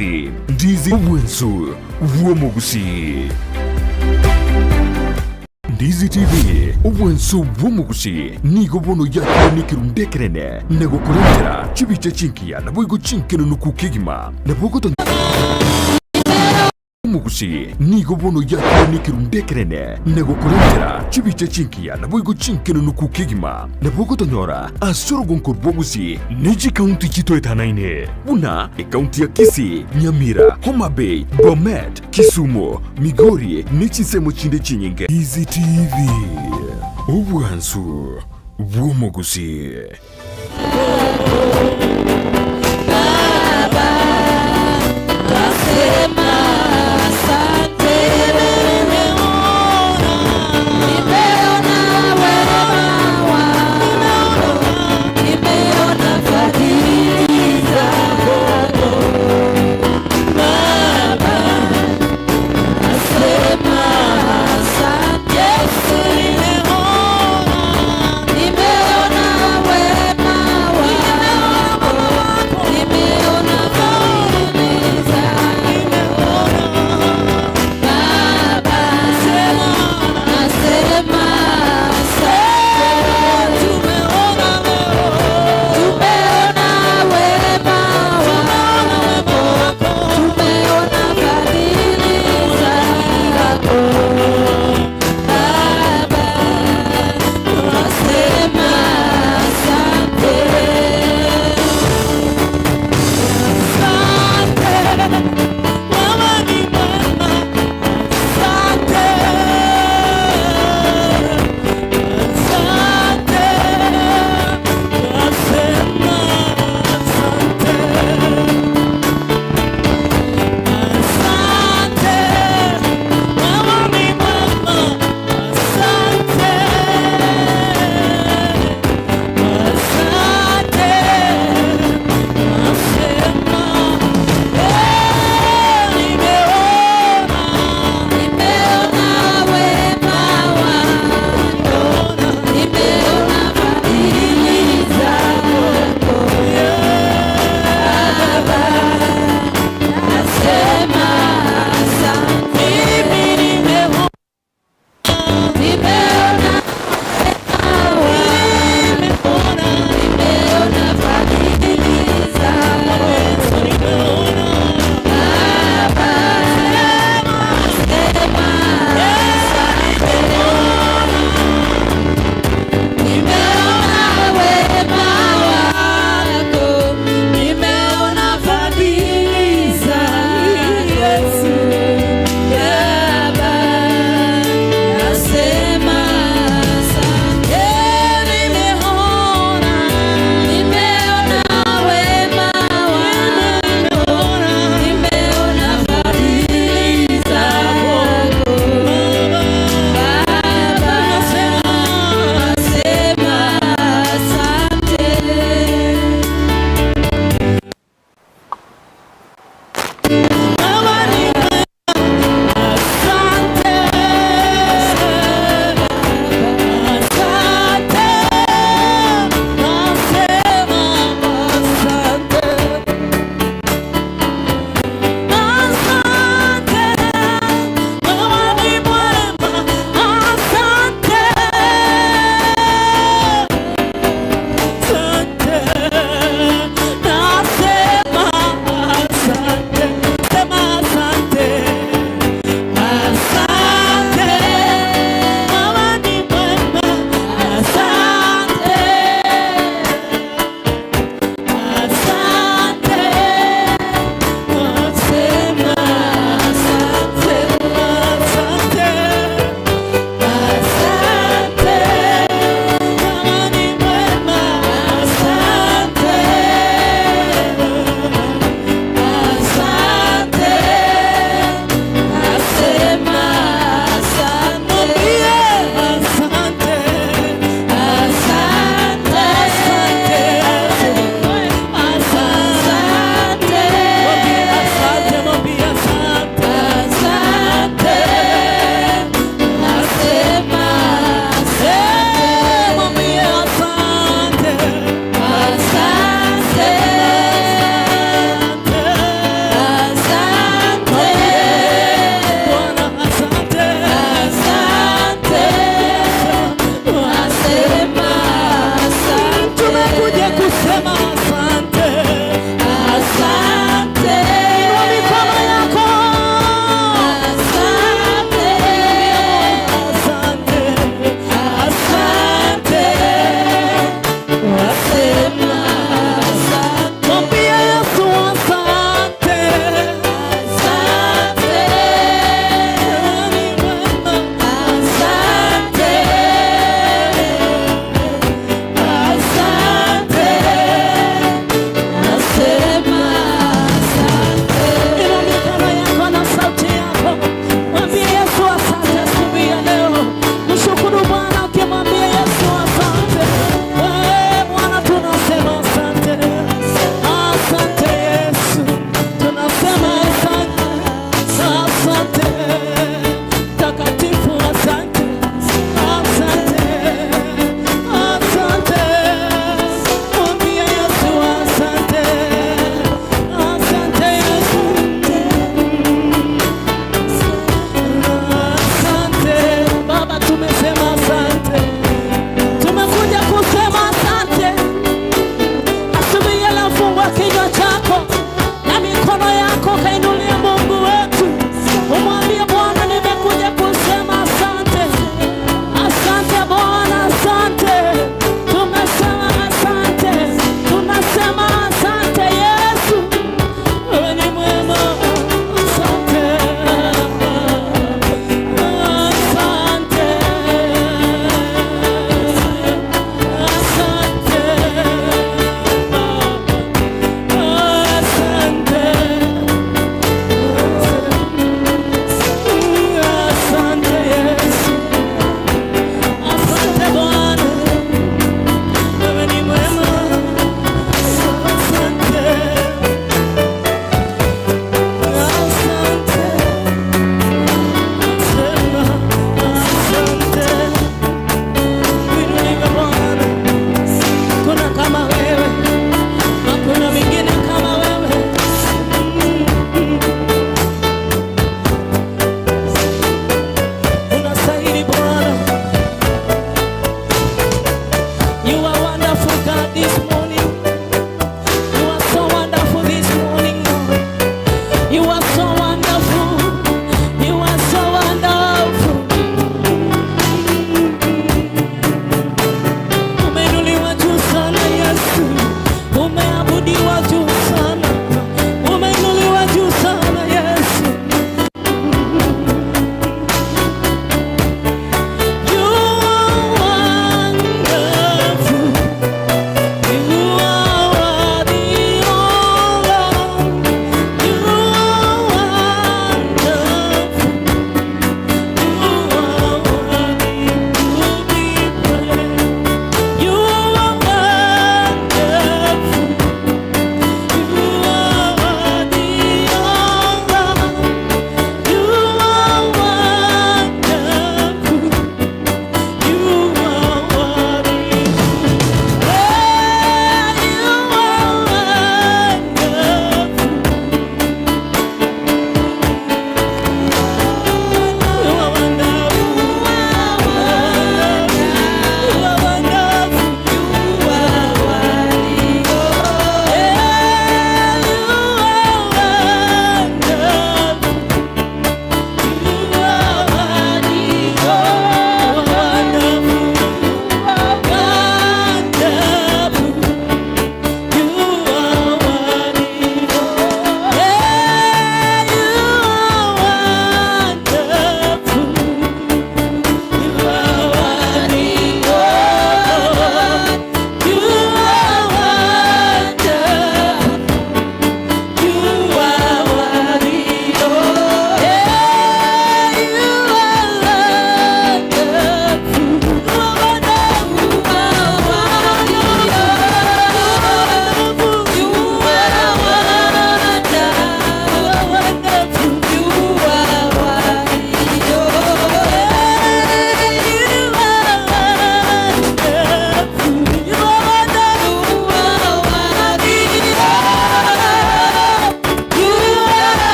Omogusii, Ndizi obwensu bw'Omogusii. Ndizi TV, obwensu bw'Omogusii, nigo bono yakire nekerunde ekenene na gokorentera chibicha chinkiya naboigo chinkenenuku kegima nabo ogotonya Omogusii, nigo bono yakire nekerunde ekenene na gokorentera chibicha chinkiya naboigo chinkenenuku kegima nabo ogotonyora ase orogonko rw'Ogusii ne chikaunti chitoetanaine buna ekaunti ya Kisii, Nyamira, Homa Bay, Bomet, Kisumu, Migori ne chinsemo chinde chinyinge. Easy TV, obwansu bw'Omogusii.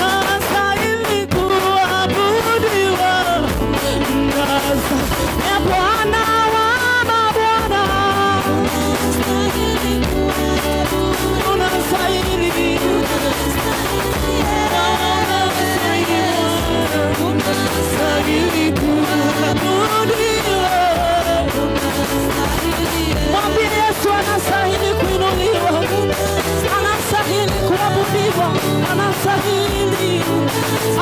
Unastahili kuabudiwa. Bwana wa mabwana, unastahili, unastahili kuabudiwa. Mwambie Yesu anastahili kuinuliwa, anastahili kuabudiwa, anastahili,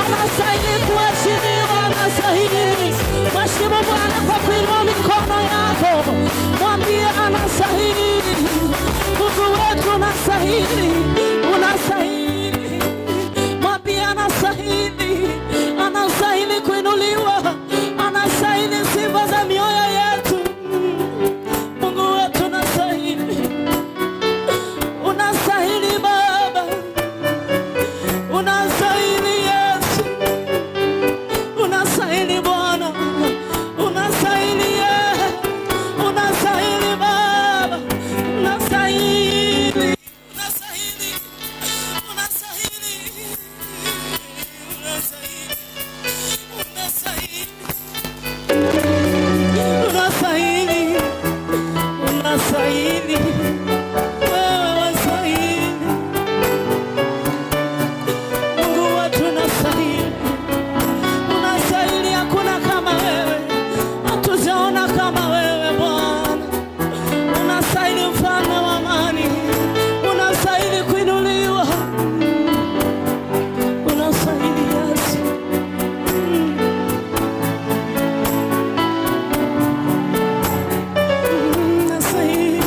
anastahili kuheshimiwa, anastahili. Mheshimu Bwana kwa kuinua mikono yako, mwambie anastahili. Mungu wetu unastahili, unastahili. Mwambie anastahili, anastahili kuinuliwa, anastahili sifa za mioyo yetu. Mungu wetu unastahili, unastahili Baba, unastahili Yesu, unastahili Bwana, unastahili Yesu, unastahili Baba, unastahili, unastahili, unastahili, unastahili, unastahili, unastahili, unastahili, wewe wastahili. Mungu wetu unastahili, unastahili, hakuna kama wewe, hatujaona kama wewe Bwana. Unastahili mfalme wa amani, unastahili kuinuliwa, unastahili Yesu. Unastahili.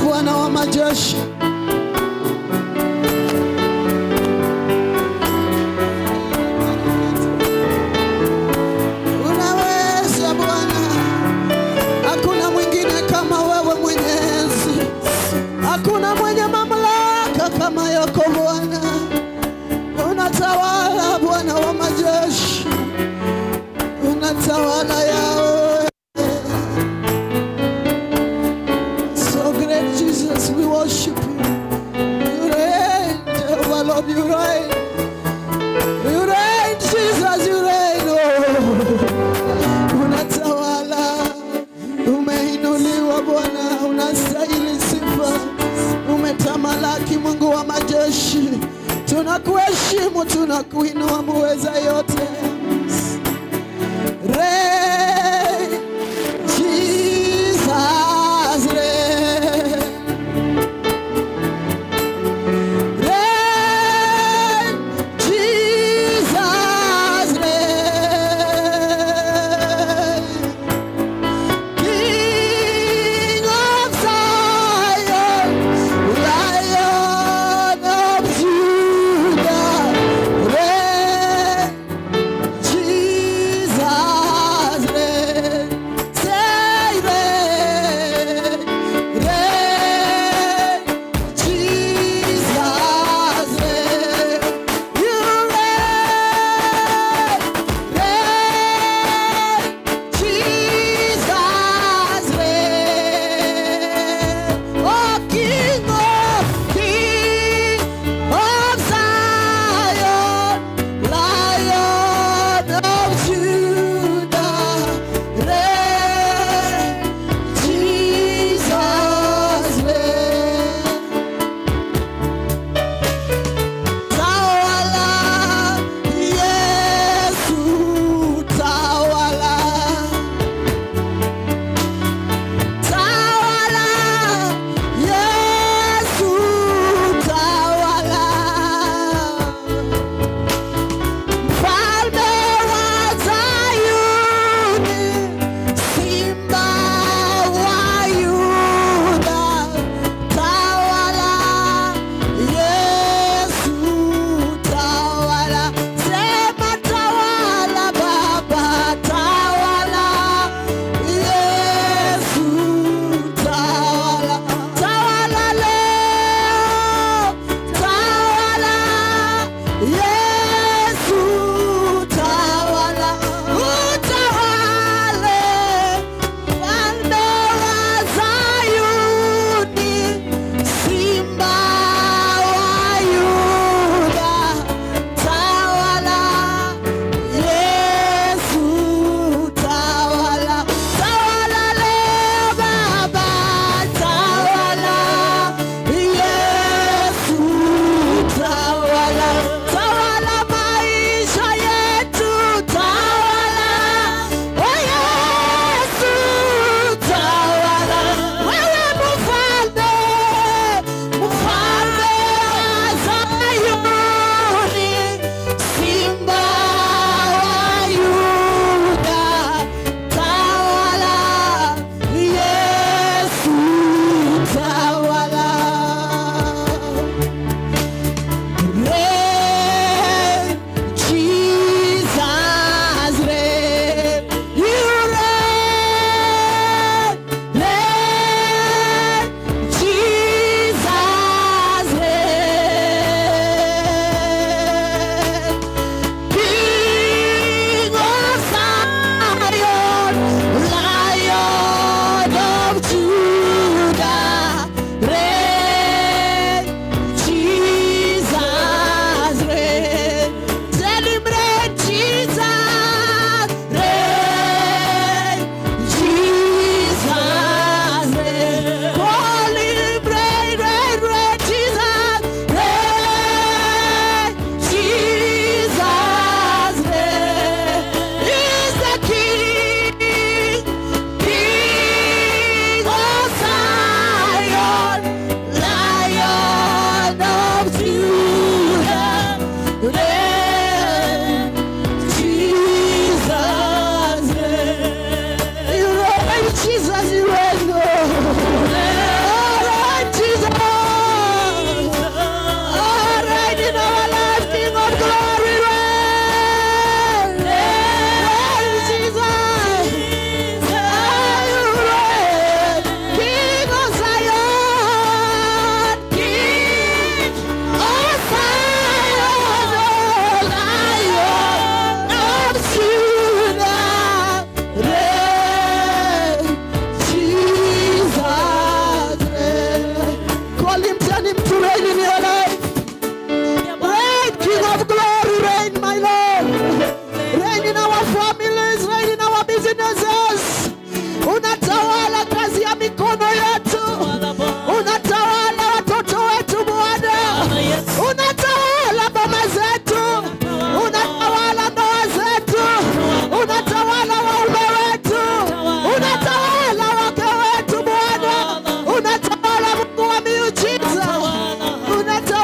Bwana wa majeshi. Unaweza Bwana, hakuna mwingine kama wewe Mwenyezi, hakuna mwenye mamlaka kama yako Bwana. Unatawala Bwana wa majeshi, unatawala Yahweh. So great Jesus, we worship you. You reign, Jehovah Lord, you reign. You reign, Jesus, you reign. Oh, unatawala, umeinuliwa Bwana, unastahili sifa, umetamalaki Mungu wa majeshi. Tunakuheshimu, tunakuinua muweza yote. Reign, Jesus, reign. Reign, Jesus, reign. King of Zion, Lion of Judah, reign, Jesus, reign. Say reign, reign, Jesus, reign. You reign, reign, Jesus, reign. Oh, King of Zion, Lion of Judah, reign, Jesus, reign. Tawala, Yesu, tawala. Tawala, Yesu, tawala. Mfalme wa Zayuni, Simba wa Yuda, tawala, Yesu, tawala. Sema tawala Baba, tawala, Yesu, tawala. Tawala leo, tawala, Yesu, tawala. Utawale, Mfalme wa Zayuni, Simba wa Yuda, tawala, Yesu, tawala. Tawala leo Baba, tawala, Yesu, tawala. Tawala maisha yetu, tawala, oh Yesu, tawala. Wewe mfalme, mfalme wa Zayuni, Simba wa Yuda, tawala, Yesu, tawala. Reign, Jesus, reign. You reign, reign, Jesus, reign. King of Zion, Lion of Judah, reign, Jesus, reign. Tell him, reign, Jesus, reign, Jesus, reign. Call him, reign, reign, reign, Jesus, reign, Jesus, reign. He's the King, King of Zion, Commission him to reign in your life. Reign, King of glory, reign, my Lord. Reign in our families, reign in our businesses. Unatawala kazi ya mikono yetu. Unatawala watoto wetu Bwana. Unatawala boma zetu. Unatawala ndoa zetu. Unatawala waume wetu. Unatawala wake wetu Bwana. Unatawala Mungu wa miujiza. Unatawala.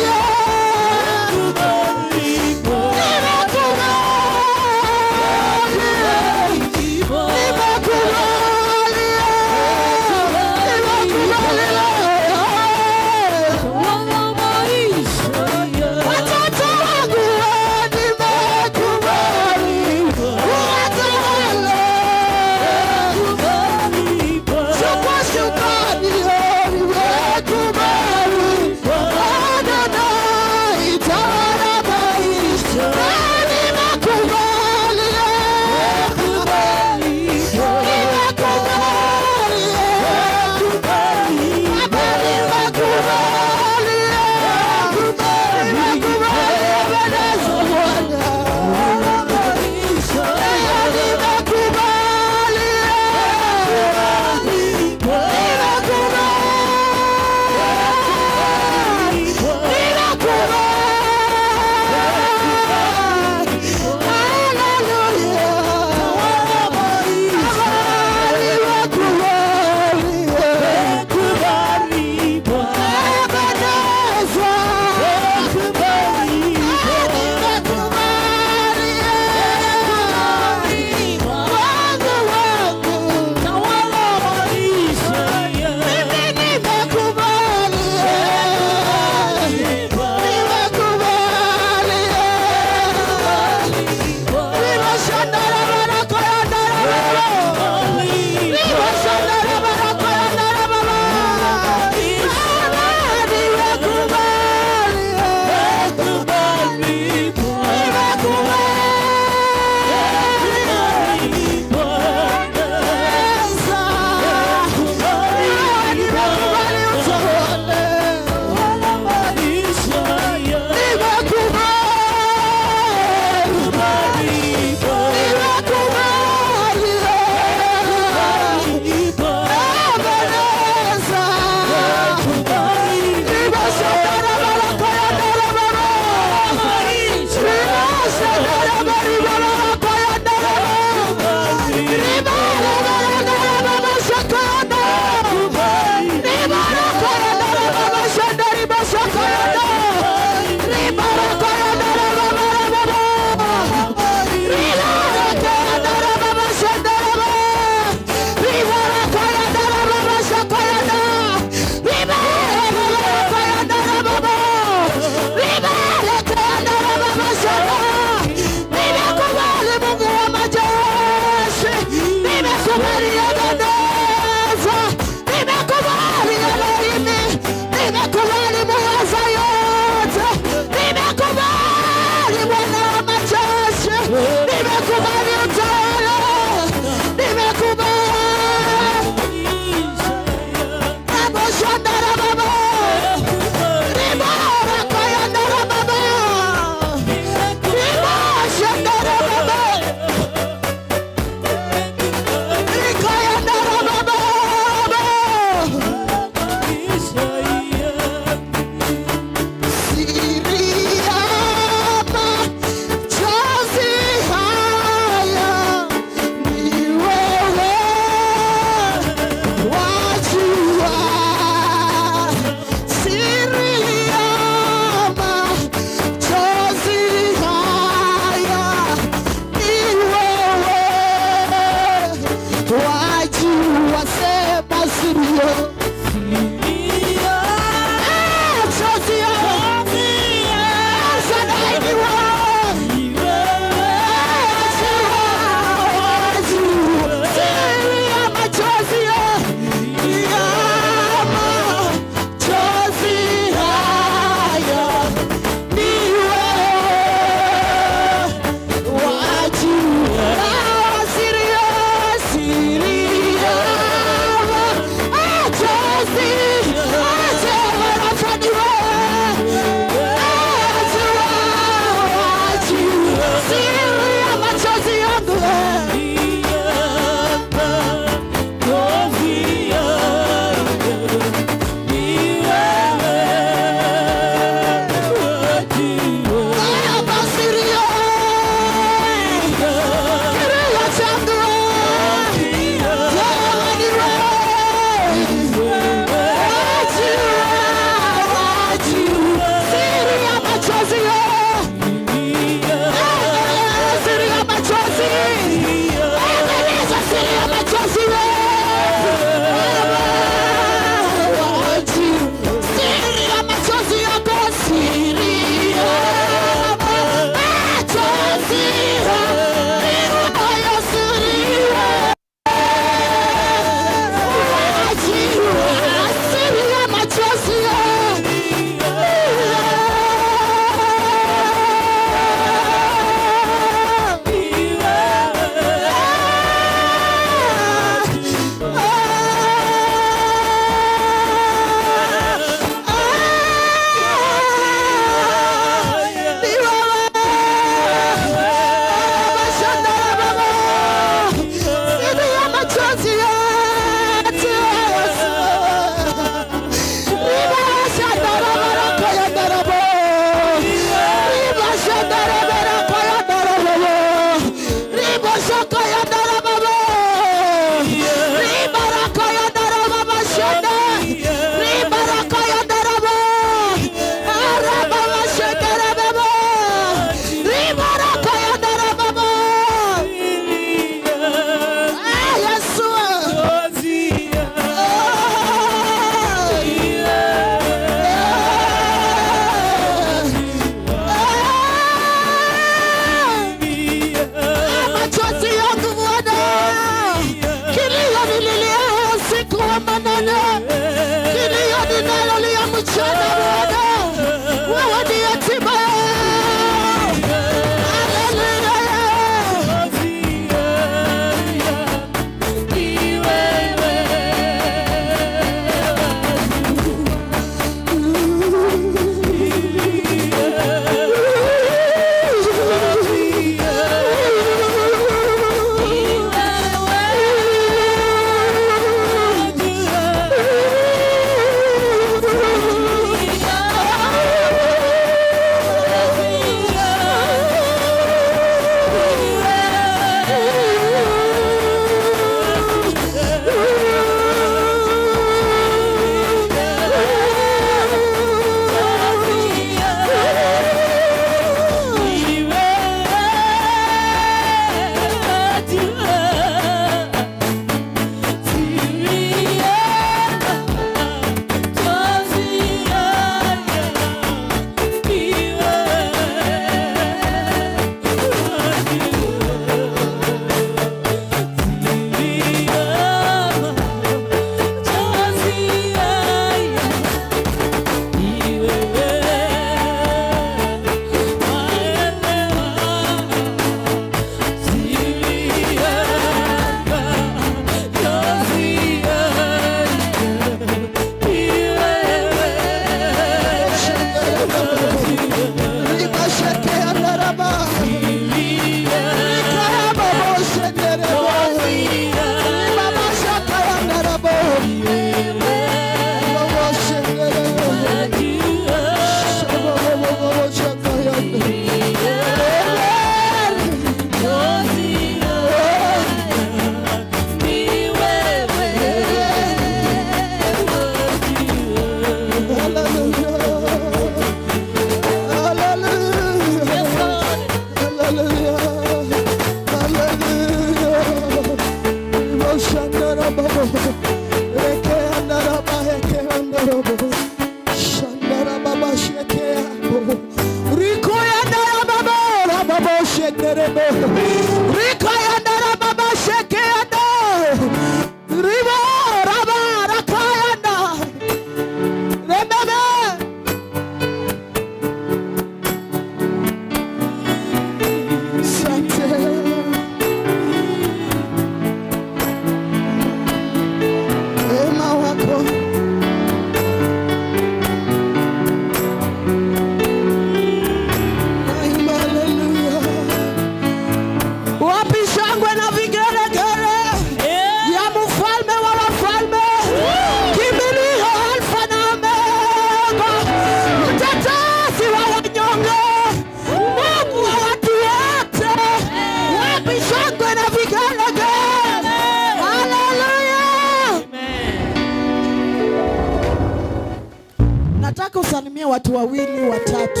Nataka usalimie watu wawili, watatu,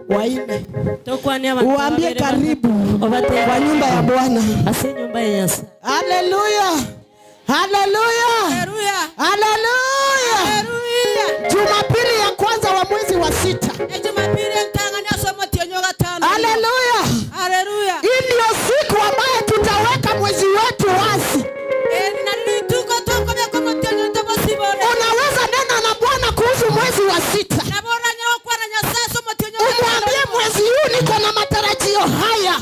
wanne. Uambie karibu kwa nyumba ya Bwana. Haleluya. Haleluya. Haleluya. Jumapili ya kwanza wa mwezi wa 6. Haleluya. Haleluya. Hii ndio siku ambayo tutaweka mwezi wetu wazi. Unaweza nena na Bwana kuhusu mwezi wa 6. Umwambie mwezi huu niko na matarajio haya.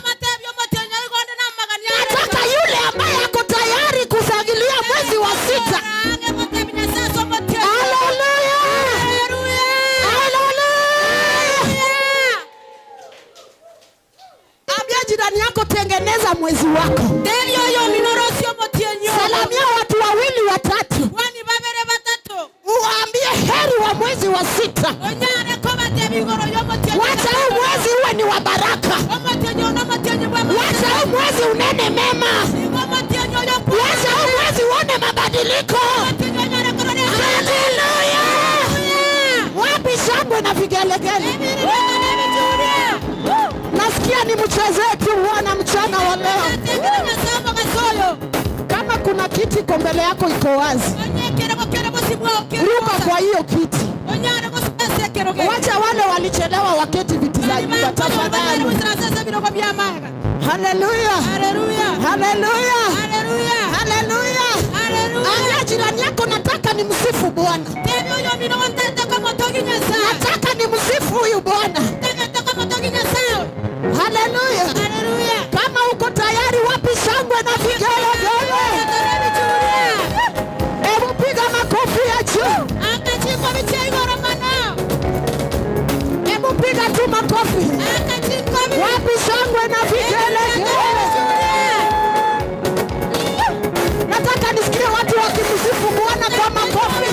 Nataka yule ambaye ako tayari kusagilia mwezi wa 6. Haleluya. Haleluya. Ambia jirani yako, tengeneza mwezi wako. Salamia watu wawili, watatu. Uambie heri wa mwezi wa 6. Wacha huu mwezi uwe ni wa baraka. Wacha huu mwezi unene mema. Wacha huu mwezi uone mabadiliko. Haleluya. Wapi shangwe na vigelegele? Nasikia ni mchezee tu Bwana mchana wa leo. Kama kuna kiti iko mbele yako iko wazi, ruka kwa hiyo kiti. Wacha wale walichelewa waketi viti za nyumba tafadhali. Haleluya. Haleluya. Haleluya. Ambia jirani yako, nataka nimsifu Bwana. Nataka nimsifu huyu Bwana. Haleluya. Kama uko tayari, wapi shangwe na vigelegele? Hebu piga makofi ya juu. Hebu piga tu makofi. Wapi shangwe na vigelegele? Nataka nisikie watu wakimsifu Bwana kwa makofi.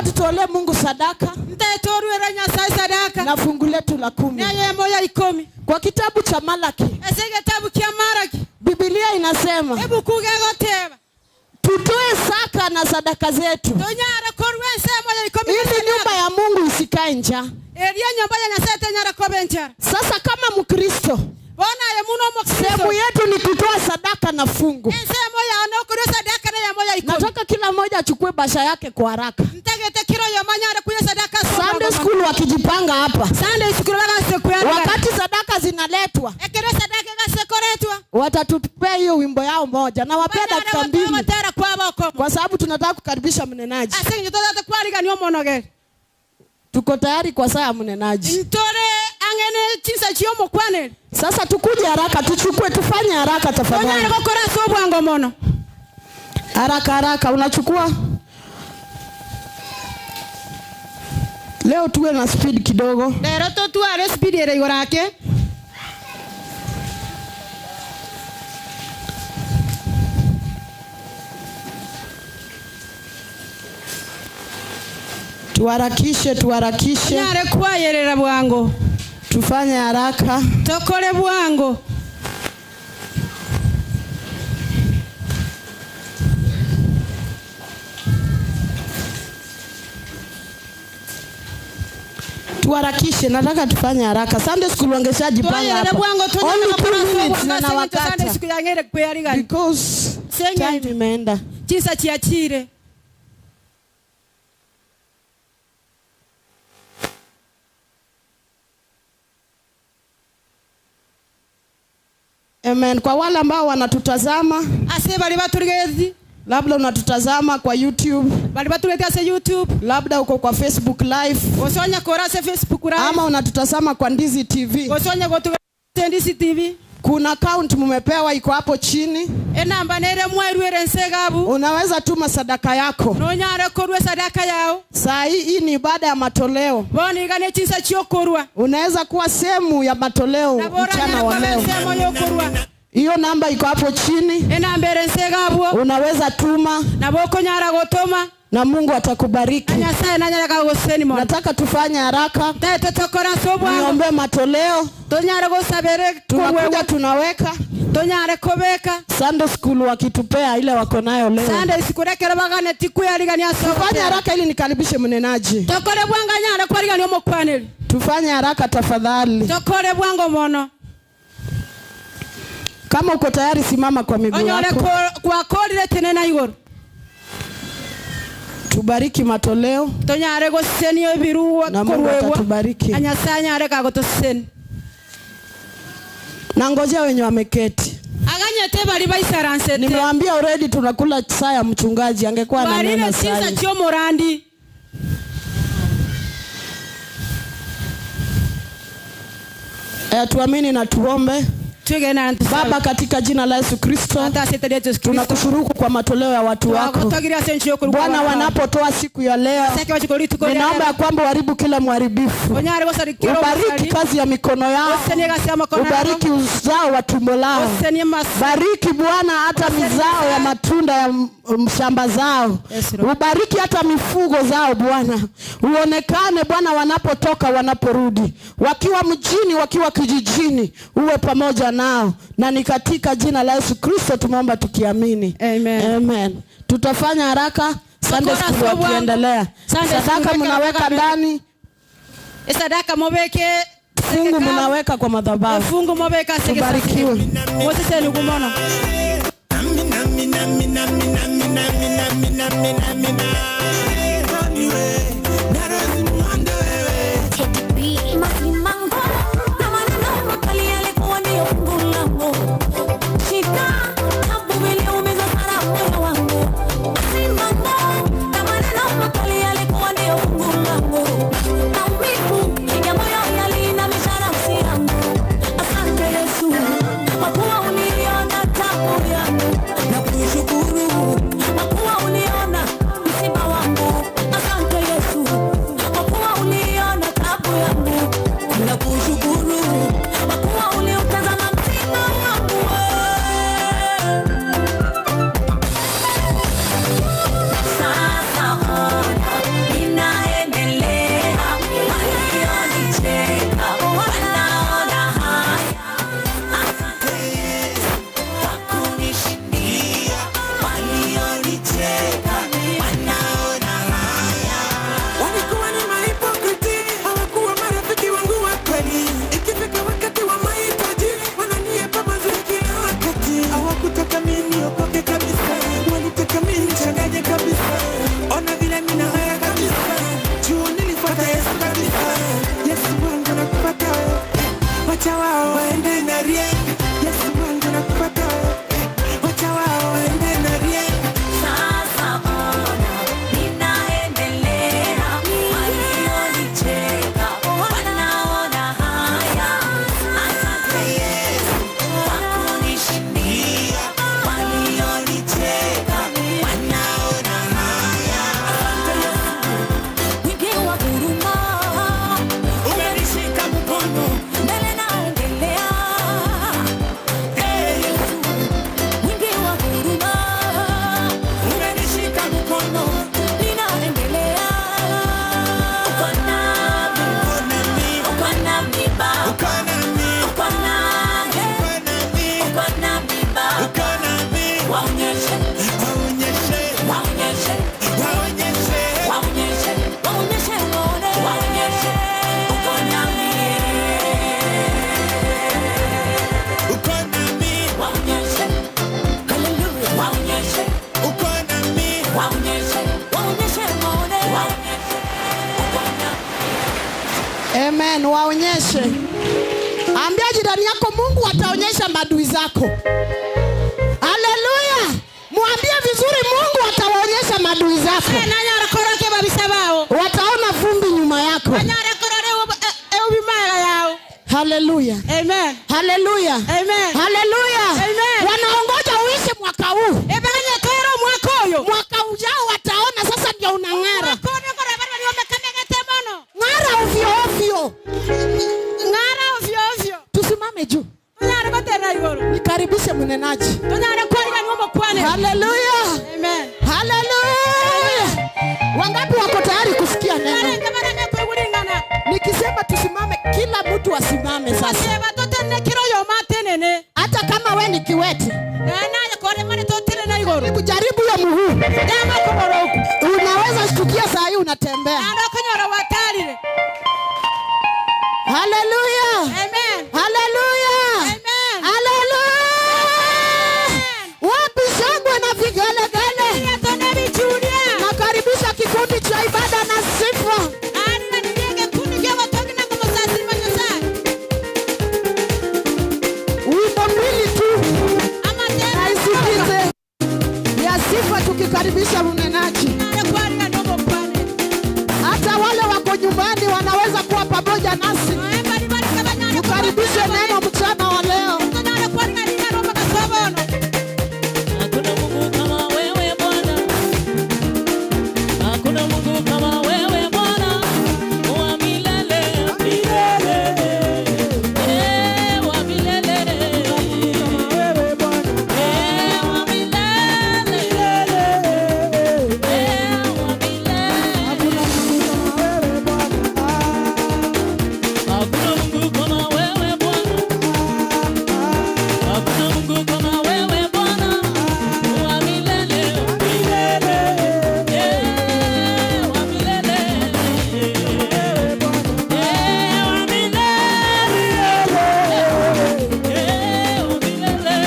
tutolee Mungu sadaka na fungu letu la 10. Kwa kitabu cha Malaki, Biblia inasema tutoe saka na sadaka zetu ili nyumba ya Mungu isikae njaa. Sasa kama Mkristo, sehemu yetu ni kutoa sadaka na fungu. Nataka kila mmoja achukue basha yake kwa haraka. Sunday school wakijipanga hapa, wakati sadaka zinaletwa, watatupea hiyo wimbo yao moja na wapea dakika 2, kwa sababu tunataka kukaribisha mnenaji. Tuko tayari kwa saa ya mnenaji. Sasa tukuje haraka, tuchukue, tufanye haraka tafadhali. Haraka haraka, unachukua. Leo tuwe na speed kidogo. Tuharakishe, tuharakishe. Tufanye haraka. Tokole bwango. Tuharakishe, nataka tufanye haraka. Sunday school wangeshajipanga hapa. Only 2 minutes na wakati. Because time imeenda. Chisa chiachire. Amen. Kwa wale ambao wanatutazama, labda unatutazama kwa YouTube, labda uko kwa Facebook Live, ama unatutazama kwa Ndizi TV. Kuna account mumepewa iko hapo chini. Unaweza tuma sadaka yako. Saa hii ni ibada ya matoleo. Unaweza kuwa sehemu ya matoleo mchana wa leo. Hiyo namba iko hapo chini. Unaweza tuma na Mungu atakubariki. Nataka tufanye haraka. Niombe matoleo. Tunakuja tunaweka. Sunday school wakitupea ile wako nayo leo. Tufanye haraka ili nikaribishe mnenaji. Tufanye haraka tafadhali. Kama uko tayari simama kwa miguu yako. Tubariki matoleo na Mungu atatubariki. Na ngojea wenye wameketi. Nimewaambia already tunakula saa ya mchungaji, angekuwa ananena saa. Tuamini na tuombe. Baba, katika jina la Yesu Kristo, tunakushukuru kwa matoleo ya watu wako. Bwana, wanapotoa siku ya leo, ninaomba ya kwamba uharibu kila mharibifu. Ubariki kazi ya mikono yao. Ubariki uzao wa tumbo lao. Bariki Bwana hata mizao ya matunda ya shamba zao. Ubariki hata mifugo zao Bwana. Uonekane Bwana wanapotoka, wanaporudi, wakiwa mjini, wakiwa kijijini, uwe pamoja nao. Na ni katika jina la Yesu Kristo tumeomba tukiamini. Amen. Amen. Tutafanya haraka Sunday school wakiendelea. Sadaka mnaweka ndani. Sadaka mobeke, fungu mnaweka kwa madhabahu. Fungu mobeka. Tubarikiwe. Mose ni kumona. Nakushukuru kwa kuwa uliona msiba wangu. Wacha wao waende na rieng. Yesu wangu nakupata. Wacha wao waende na rieng. Sasa ona ninaendelea, walionicheka wanaona haya. Asante Yesu kwa kunishindia, walionicheka wanaona haya. Asante Yesu, wingi wa huruma Umenishika mkono. mbele naendelea. Hey, Yesu, wingi wa huruma umenishika mkono. ninaendelea. Uko nami, Uko nami. uko nami Baba, Uko nami. uko nami, Uko nami. uko nami Baba. Uko nami. Waonyeshe, Waonyeshe. waonyeshe, Waonyeshe. waonyeshe, waonyeshe waone, waonyeshe uko nami, Uko nami. waonyeshe, haleluya, waonyeshe, Uko nami. waonyeshe, waonyeshe waone, waonyeshe uko nami. Amen. Waonyeshe. Ambia jirani yako Mungu ataonyesha maadui zako. Haleluya. Mwambie vizuri Mungu atawaonyesha maadui zako. Nanyara koroke babisa bao. Wataona vumbi nyuma yako. Anyara korore ubimara yao. Haleluya. Amen. Haleluya. Amen. Haleluya. Amen. Wanaongoja uishe mwaka huu. Ebanye kero mwaka oyo. Mwaka ujao wataona sasa ndio unang'ara. Mwaka oyo kora bari bari wamekamegete mono. Ng'ara ovyo ovyo. Ng'ara ovyo ovyo. Tusimame juu. Tunyara gotera igoro. Nikaribishe mnenaji. Tunyara kwariga nyumo kwane. Haleluya. Amen. Haleluya. Wangapi wako tayari kusikia neno? Barenge barenge kwegulingana. Nikisema tusimame, kila mtu asimame sasa. Seba totene kiro yo matenene. Hata kama we ni kiwete, Na kore mane totene na igoro. hebu jaribu hiyo mguu. Dama kogoro huku. Unaweza shtukia saa hii unatembea. Ando kunyora watarire. Haleluya. Amen. Haleluya. Amen. Haleluya. Wapi shangwe na vigelegele? Tone bichuria. Nakaribisha kikundi cha ibada na sifa. Ari na nige kundi kyo batoki na kumusasiri manyosa. Wimbo mbili tu Amatera. na isikize ya sifa, tukikaribisha mnenaji. Nare kwariga ndomo kwane. Hata wale wako nyumbani wanaweza kuwa pamoja nasi. Bari bari kabanyara. Tukaribishe neno mchana wa leo. Tunyara kwariga nina roba kasobono. Hakuna Mungu kama wewe Bwana, hakuna Mungu kama wewe Bwana, wa milele, milele, eh, wa milele, eh, wa milele, eh, wa milele. Hakuna Mungu kama wewe Bwana, hakuna Mungu kama wewe Bwana, wa milele, milele, eh, wa milele, eh, wa milele, eh, wa milele.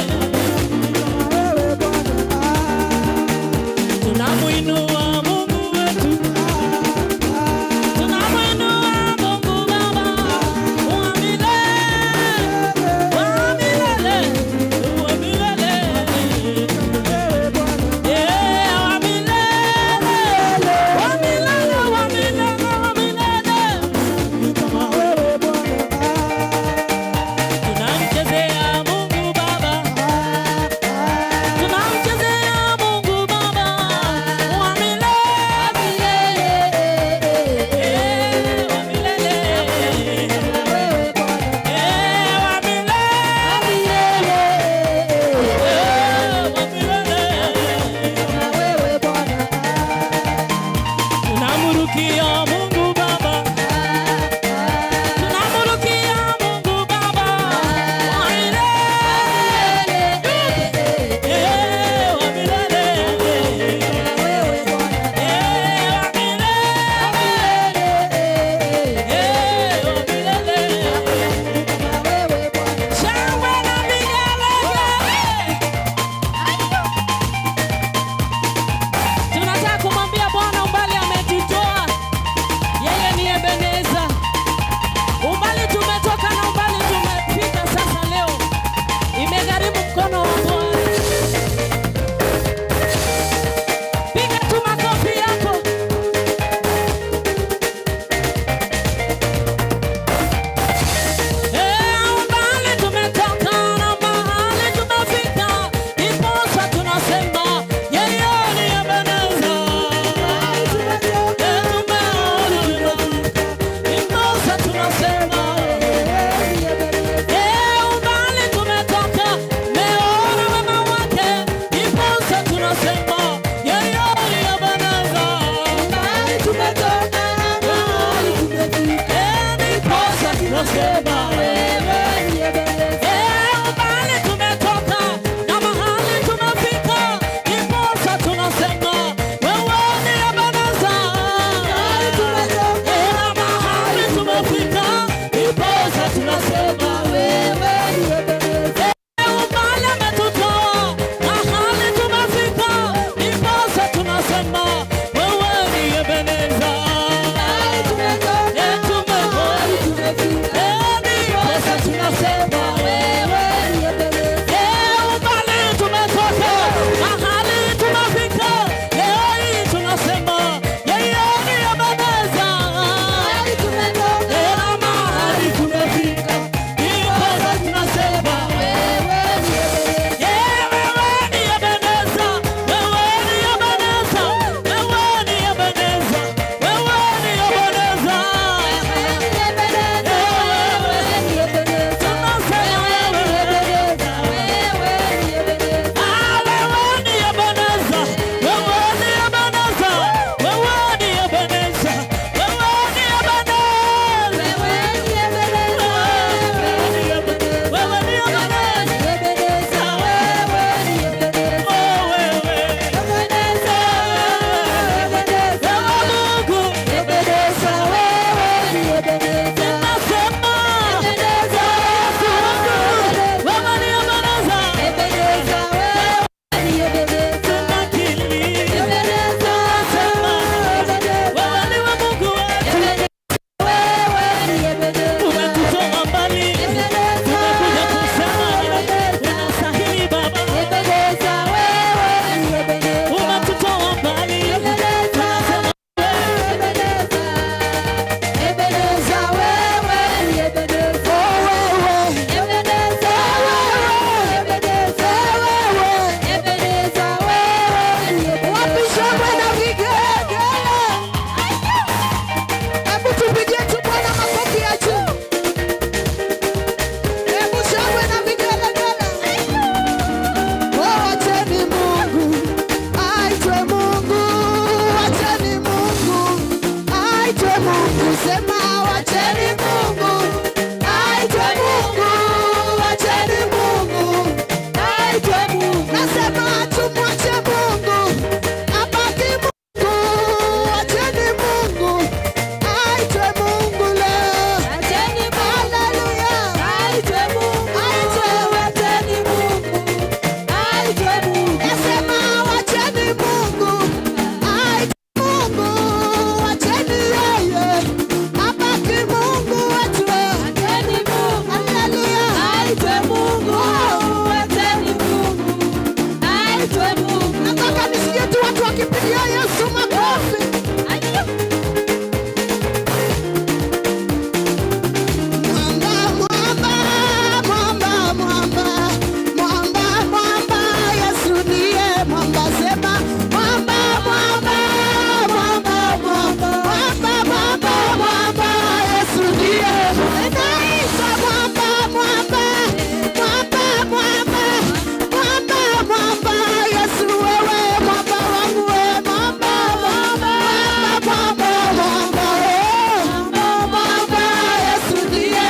Tunamuinua Mungu wetu, tunamuinua Mungu Baba, wa milele, wa milele, wa milele, eh, wa milele, wa milele, wa milele, wa milele. Tunamchezea Mungu Baba, tunamchezea Mungu Baba, wa milele, eh, wa milele, eh, wa milele, eh, wa milele. Tunamurukia Mungu Baba, tunamurukia Mungu Baba, wa milele, eh, wa milele, eh, wa milele, eh, wa milele. Shangwe na vigelegele. Tunataka kumwambia Bwana umbali ametutoa. Mungu. Sema wacheni Mungu aitwe Mungu, wacheni Mungu aitwe Mungu. Nasema tumwache Mungu abaki Mungu, wacheni Mungu aitwe Mungu leo. Acheni Mungu, Haleluya. aitwe Mungu, Aitwe. wacheni Mungu, aitwe Mungu. Nasema wacheni Mungu aitwe Mungu, wacheni yeye abaki Mungu wetu. Acheni Mungu, Haleluya. aitwe Mungu, wacheni Mungu, aitwe Mungu. Nataka nisikie tu watu wakipigia Yesu makofi. Mwamba, mwamba, mwamba, mwamba, mwamba, mwamba, Yesu ndiye mwamba. Sema mwamba, mwamba, mwamba, mwamba, mwamba, mwamba, mwamba, Yesu ndiye. Naitwa mwamba, mwamba, mwamba, mwamba, mwamba, mwamba, Yesu wewe mwamba wangu, we mwamba, mwamba, mwamba, mwamba, mwamba, Yesu ndiye.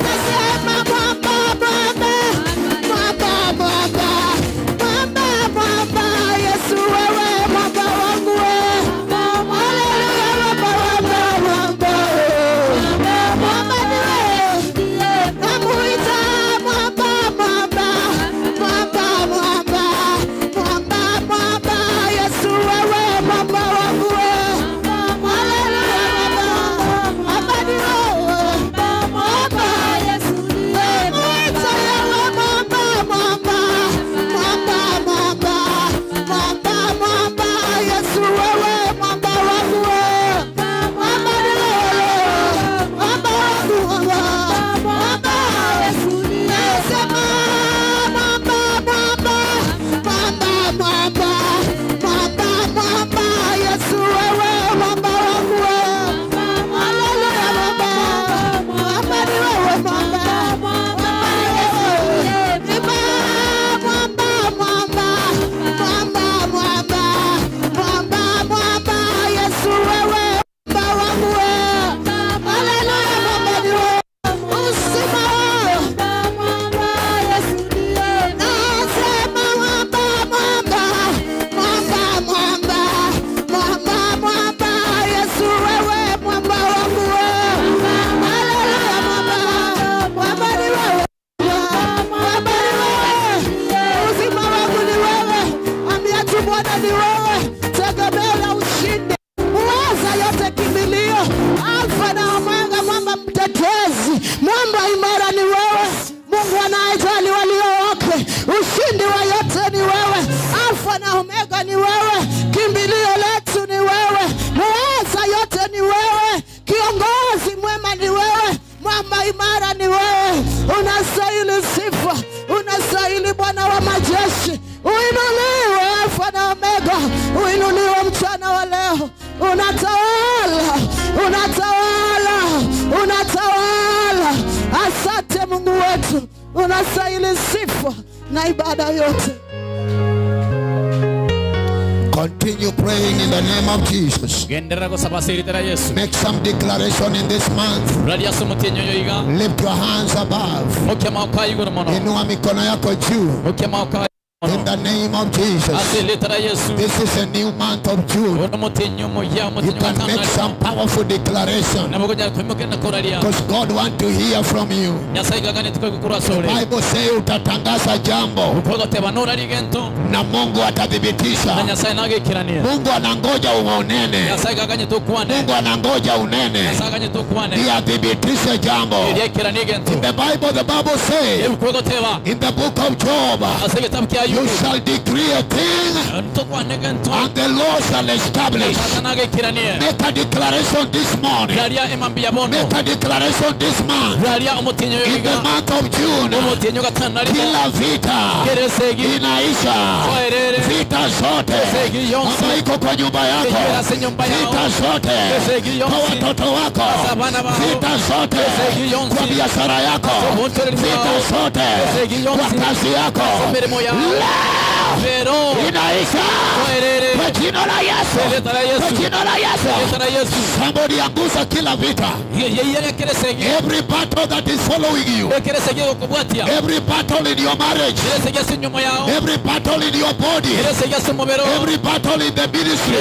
Nasema mwamba, mwamba, mwamba, mwamba, mwamba, mwamba, Yesu wewe mwamba wangu, we. Haleluya, mwamba, mwamba, mwamba, mwamba ni wewe. Namuita mwamba, mwamba, mwamba, mwamba, mwamba, mwamba, Yesu wewe mwamba wangu, we. Haleluya, mwamba, mwamba ni wewe. Mwamba, namuita yewe mwamba, mwamba, mwamba, mwamba, mwamba, mwamba, Yesu wewe mwamba wangu, we. Mwamba ni wewe. Mwamba wangu, mwamba, mwamba. Nasema mwamba, mwamba, mwamba, mwamba, mwamba, mwamba, Yesu wewe mwamba wangu, we. Haleluya, mwamba, mwamba ni wewe, mwamba, mwamba ni wewe. Imba, mwamba, mwamba, mwamba, mwamba, mwamba, mwamba, Yesu wewe mwamba wangu, we. Haleluya, mwamba ni wewe. Uzima Nasema mwamba, mwamba, mwamba, mwamba, mwamba, mwamba, Yesu wewe mwamba wangu, we. Haleluya, mwamba, mwamba ni wewe, mwamba ni wewe, uzima wangu ni wewe. Ambia tu Bwana ni wewe, tegemeo la ushindi, uweza yote, kimbilio, Alfa na Omega, mwamba mtetezi, mwamba imara ni wewe. Mungu anayejali walio wake, ushindi wa yote ni wewe. Alfa na Omega ni wewe, kimbilio letu ni wewe, muweza yote ni wewe, kiongozi mwema ni wewe, mwamba imara ni wewe. Unastahili sifa, unastahili Bwana wa majeshi, uinuliwe Alfa na Omega, uinuliwe mchana wa leo. Unatawala, unatawala, unatawala. Asante Mungu wetu, unastahili sifa na ibada yote. Continue praying in the name of Jesus. Genderera gosaba ase erieta ria Yesu. Make some declaration in this month. Raria ase omotienyi oyo iga. Lift your hands above. Mokia maoko aya igoro mono. Inua mikono yako juu. Mokia maoko aya In the name of Jesus. ase erieta ria Yesu. This is a new month of June. Ono omotienyi omoya You omotienyi can make watano. some powerful declaration Nabo konyara koimoka na koraria. because God wants to hear from you. Nyasaye gagane tukoigwa asore. Bible say utatangaza jambo Ukogoteba norari gento na Mungu na atathibitisha. Nyasaye nagekirania. Mungu anangoja unene. Nyasaye gaganye tukwane. Mungu anangoja unene Nyasaye aganye tukwane. ndiye athibitishe jambo. Eryekirania gento. In the Bible say Ebukogoteba in the book of Job, ase egetabu kia you Ayubu. shall decree a thing Ntokwane gento. and the Lord shall establish. Tata nagekirania. Make a declaration this morning. Raria emambia bono. Make a declaration this month. Raria omotienyi oyo In the iga. month of June, Omotienyi ogatano narimo. kila vita Keresegi. inaisha. Oerere. Vita zote Segi yonsi. ambayo iko kwa nyumba yako, Ase nyumba yao. vita zote Segi kwa yonsi. watoto wako, Ase abana bao. vita zote Segi yonsi. kwa biashara yako, Ase omontoreri vita bao. zote Segi kwa yonsi. kazi yako, Ase mirimo yao. Leo inaisha kwa jina la Yesu, kwa jina la Yesu. Somebody angusa kila vita. Every battle that is following you, every battle in your marriage, every battle in your body, every battle in the ministry,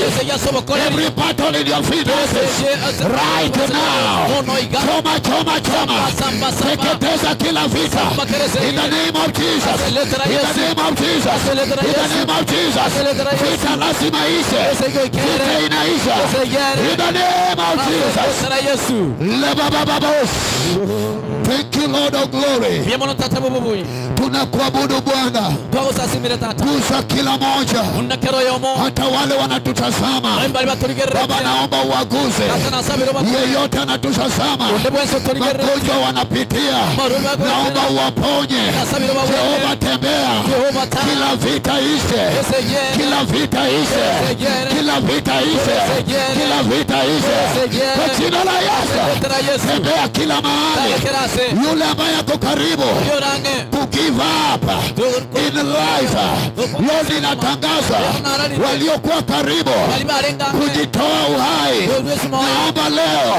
every battle in your finances, right now, choma, choma, choma, teketeza kila vita in the name of Jesus, in the name of Jesus, in the name of Jesus. Vita lazima ishe, vita inaisha in the name of Jesus. Thank you, Lord of glory. Tunakuabudu Bwana. Gusa kila moja, hata wale wanatutazama. Baba, naomba uwaguze yeyote anatutazama, magonjwa wanapitia, naomba uwaponye. Jehova, tembea, kila vita ishe, kila vita ishe, kila vita ishe, kila vita ishe kwa jina la Yesu. Tembea kila mahali, yule ambaye ako karibu to give up in life, Lord, ninatangaza waliokuwa karibu kujitoa uhai, naomba leo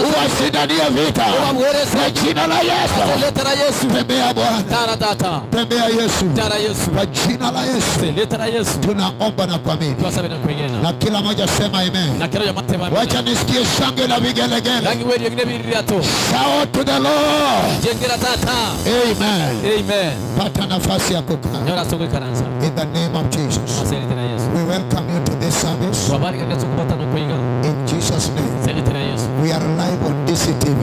uwashindanie vita kwa jina la Yesu. Tembea Bwana, tembea Yesu, kwa jina la Yesu tunaomba na kuamini, na kila mmoja sema amen. Wacha nisikie shangwe na vigelegele. Shout to the Lord. Amen. Amen. Pata nafasi ya kukaa. In the name of Jesus, we welcome you to this service. In Jesus' name. We are live on DCTV.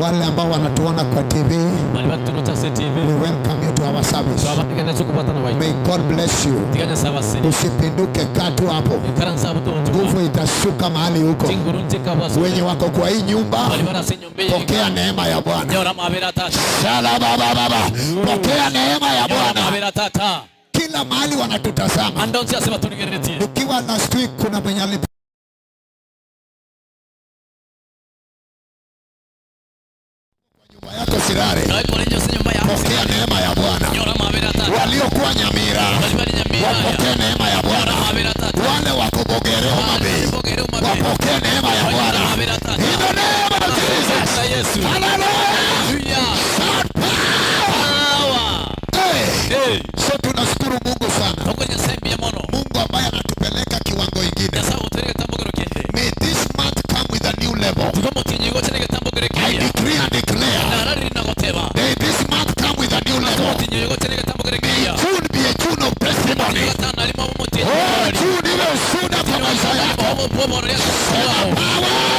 Wale ambao wanatuona kwa TV, we welcome you to our service. May God bless you. Usipinduke, katu hapo. Nguvu itashuka mahali huko. Wenye wako kwa hii nyumba, pokea neema ya Bwana. Shalabababa. Pokea neema ya Bwana. Kila mahali wanatutazama. Ukiwa last week kuna mwenye nyumba yako Sirare, pokea neema ya Bwana. Waliokuwa Nyamira, wapokee neema ya Bwana. Wale wako Bogere Homa Bay, wapokee neema ya Bwana. In the name of Jesus. Hallelujah. Hey. So tunashukuru Mungu sana. Mungu ambaye anatupeleka kiwango kingine. May this month come with a new level. I decree and declare, may this month come with a new level. May June be a June of testimony. Oh, June iwe ushuhuda kwa maisha yako. Sema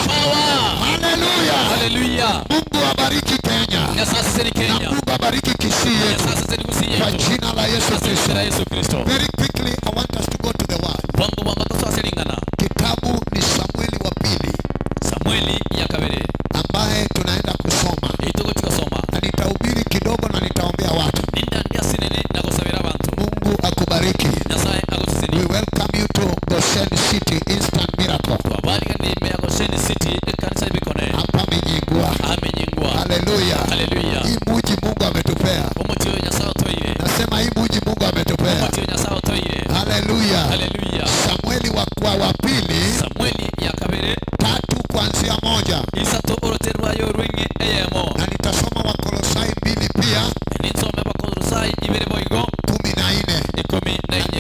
power. Hallelujah. Hallelujah. Mungu abariki Kenya. Na Mungu abariki Kisii yetu. Kwa jina la Yesu Kristo. Very quickly, I want us to go to the word. Kitabu ni Samueli wa pili. Samueli ya kabili, ambaye tunaenda kusoma. Na nitahubiri kidogo na nitaombea watu. Mungu akubariki. We welcome you to Goshen City Instant Miracle. Hapa Menyingwa. Hallelujah. Hallelujah. Hii muji Mungu ametupea. Nasema hii muji Mungu ametupea. Hallelujah. Hallelujah. Samueli wa pili, Samueli ya kabili 3:1. Na nitasoma Wakolosai 2 pia 14.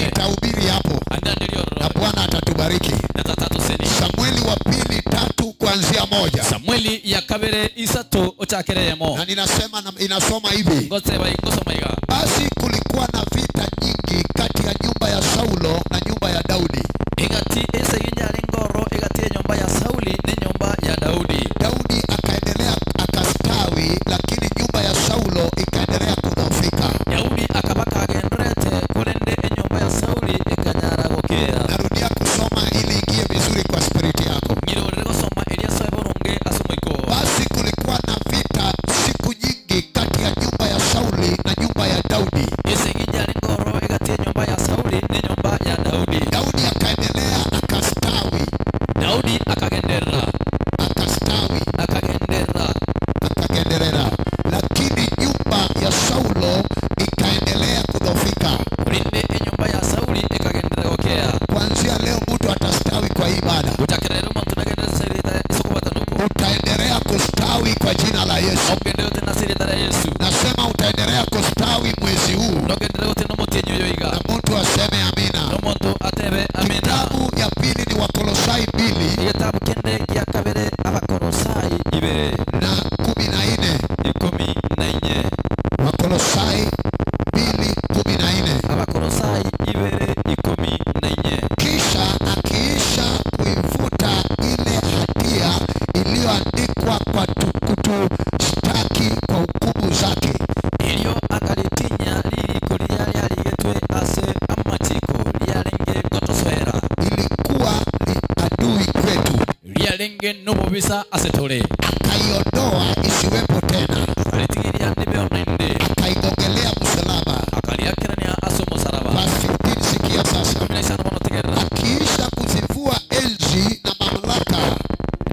Nitahubiri hapo na Bwana atatubariki. Samueli wa pili 3:1. Samueli ya kabili 3:1. Na ninasema, inasoma hivi. Basi kulikuwa na vita nyingi kati ya nyumba ya Saulo na nyumba ya Daudi. Daudi akaendelea akastawi, lakini nyumba ya Saulo ikaendelea kudhoofika. Narudia kusoma ili ingie vizuri kwa spiriti yako. Basi kulikuwa na vita siku nyingi kati ya nyumba ya Sauli na nyumba ya Daudi. Daudi akaendelea akastawi. Daudi akagenderera. Akastawi. Akagenderera. Lakini nyumba ya Saulo ikaendelea Ekia kabere Abakolosai ibere na 14. 14. Wakolosai 2:14. Abakolosai ibere 14. Kisha akiisha kuifuta ile hatia iliyoandikwa kwa kutushtaki kwa hukumu zake, Ilio akalitinya liriko liria lyarigetwe ase amachiko lyarenge gotoswera, ilikuwa ni adui kwetu, lyarenge nobobisa asetore, akaiondoa isiwepo tena, akalitigiria ndibeo nainde, akaigongelea msalaba. Akaliakirania ase omosalaba. Verse 15, sikia sasa. 15 bono tegerera. Akiisha kuzivua enzi na mamlaka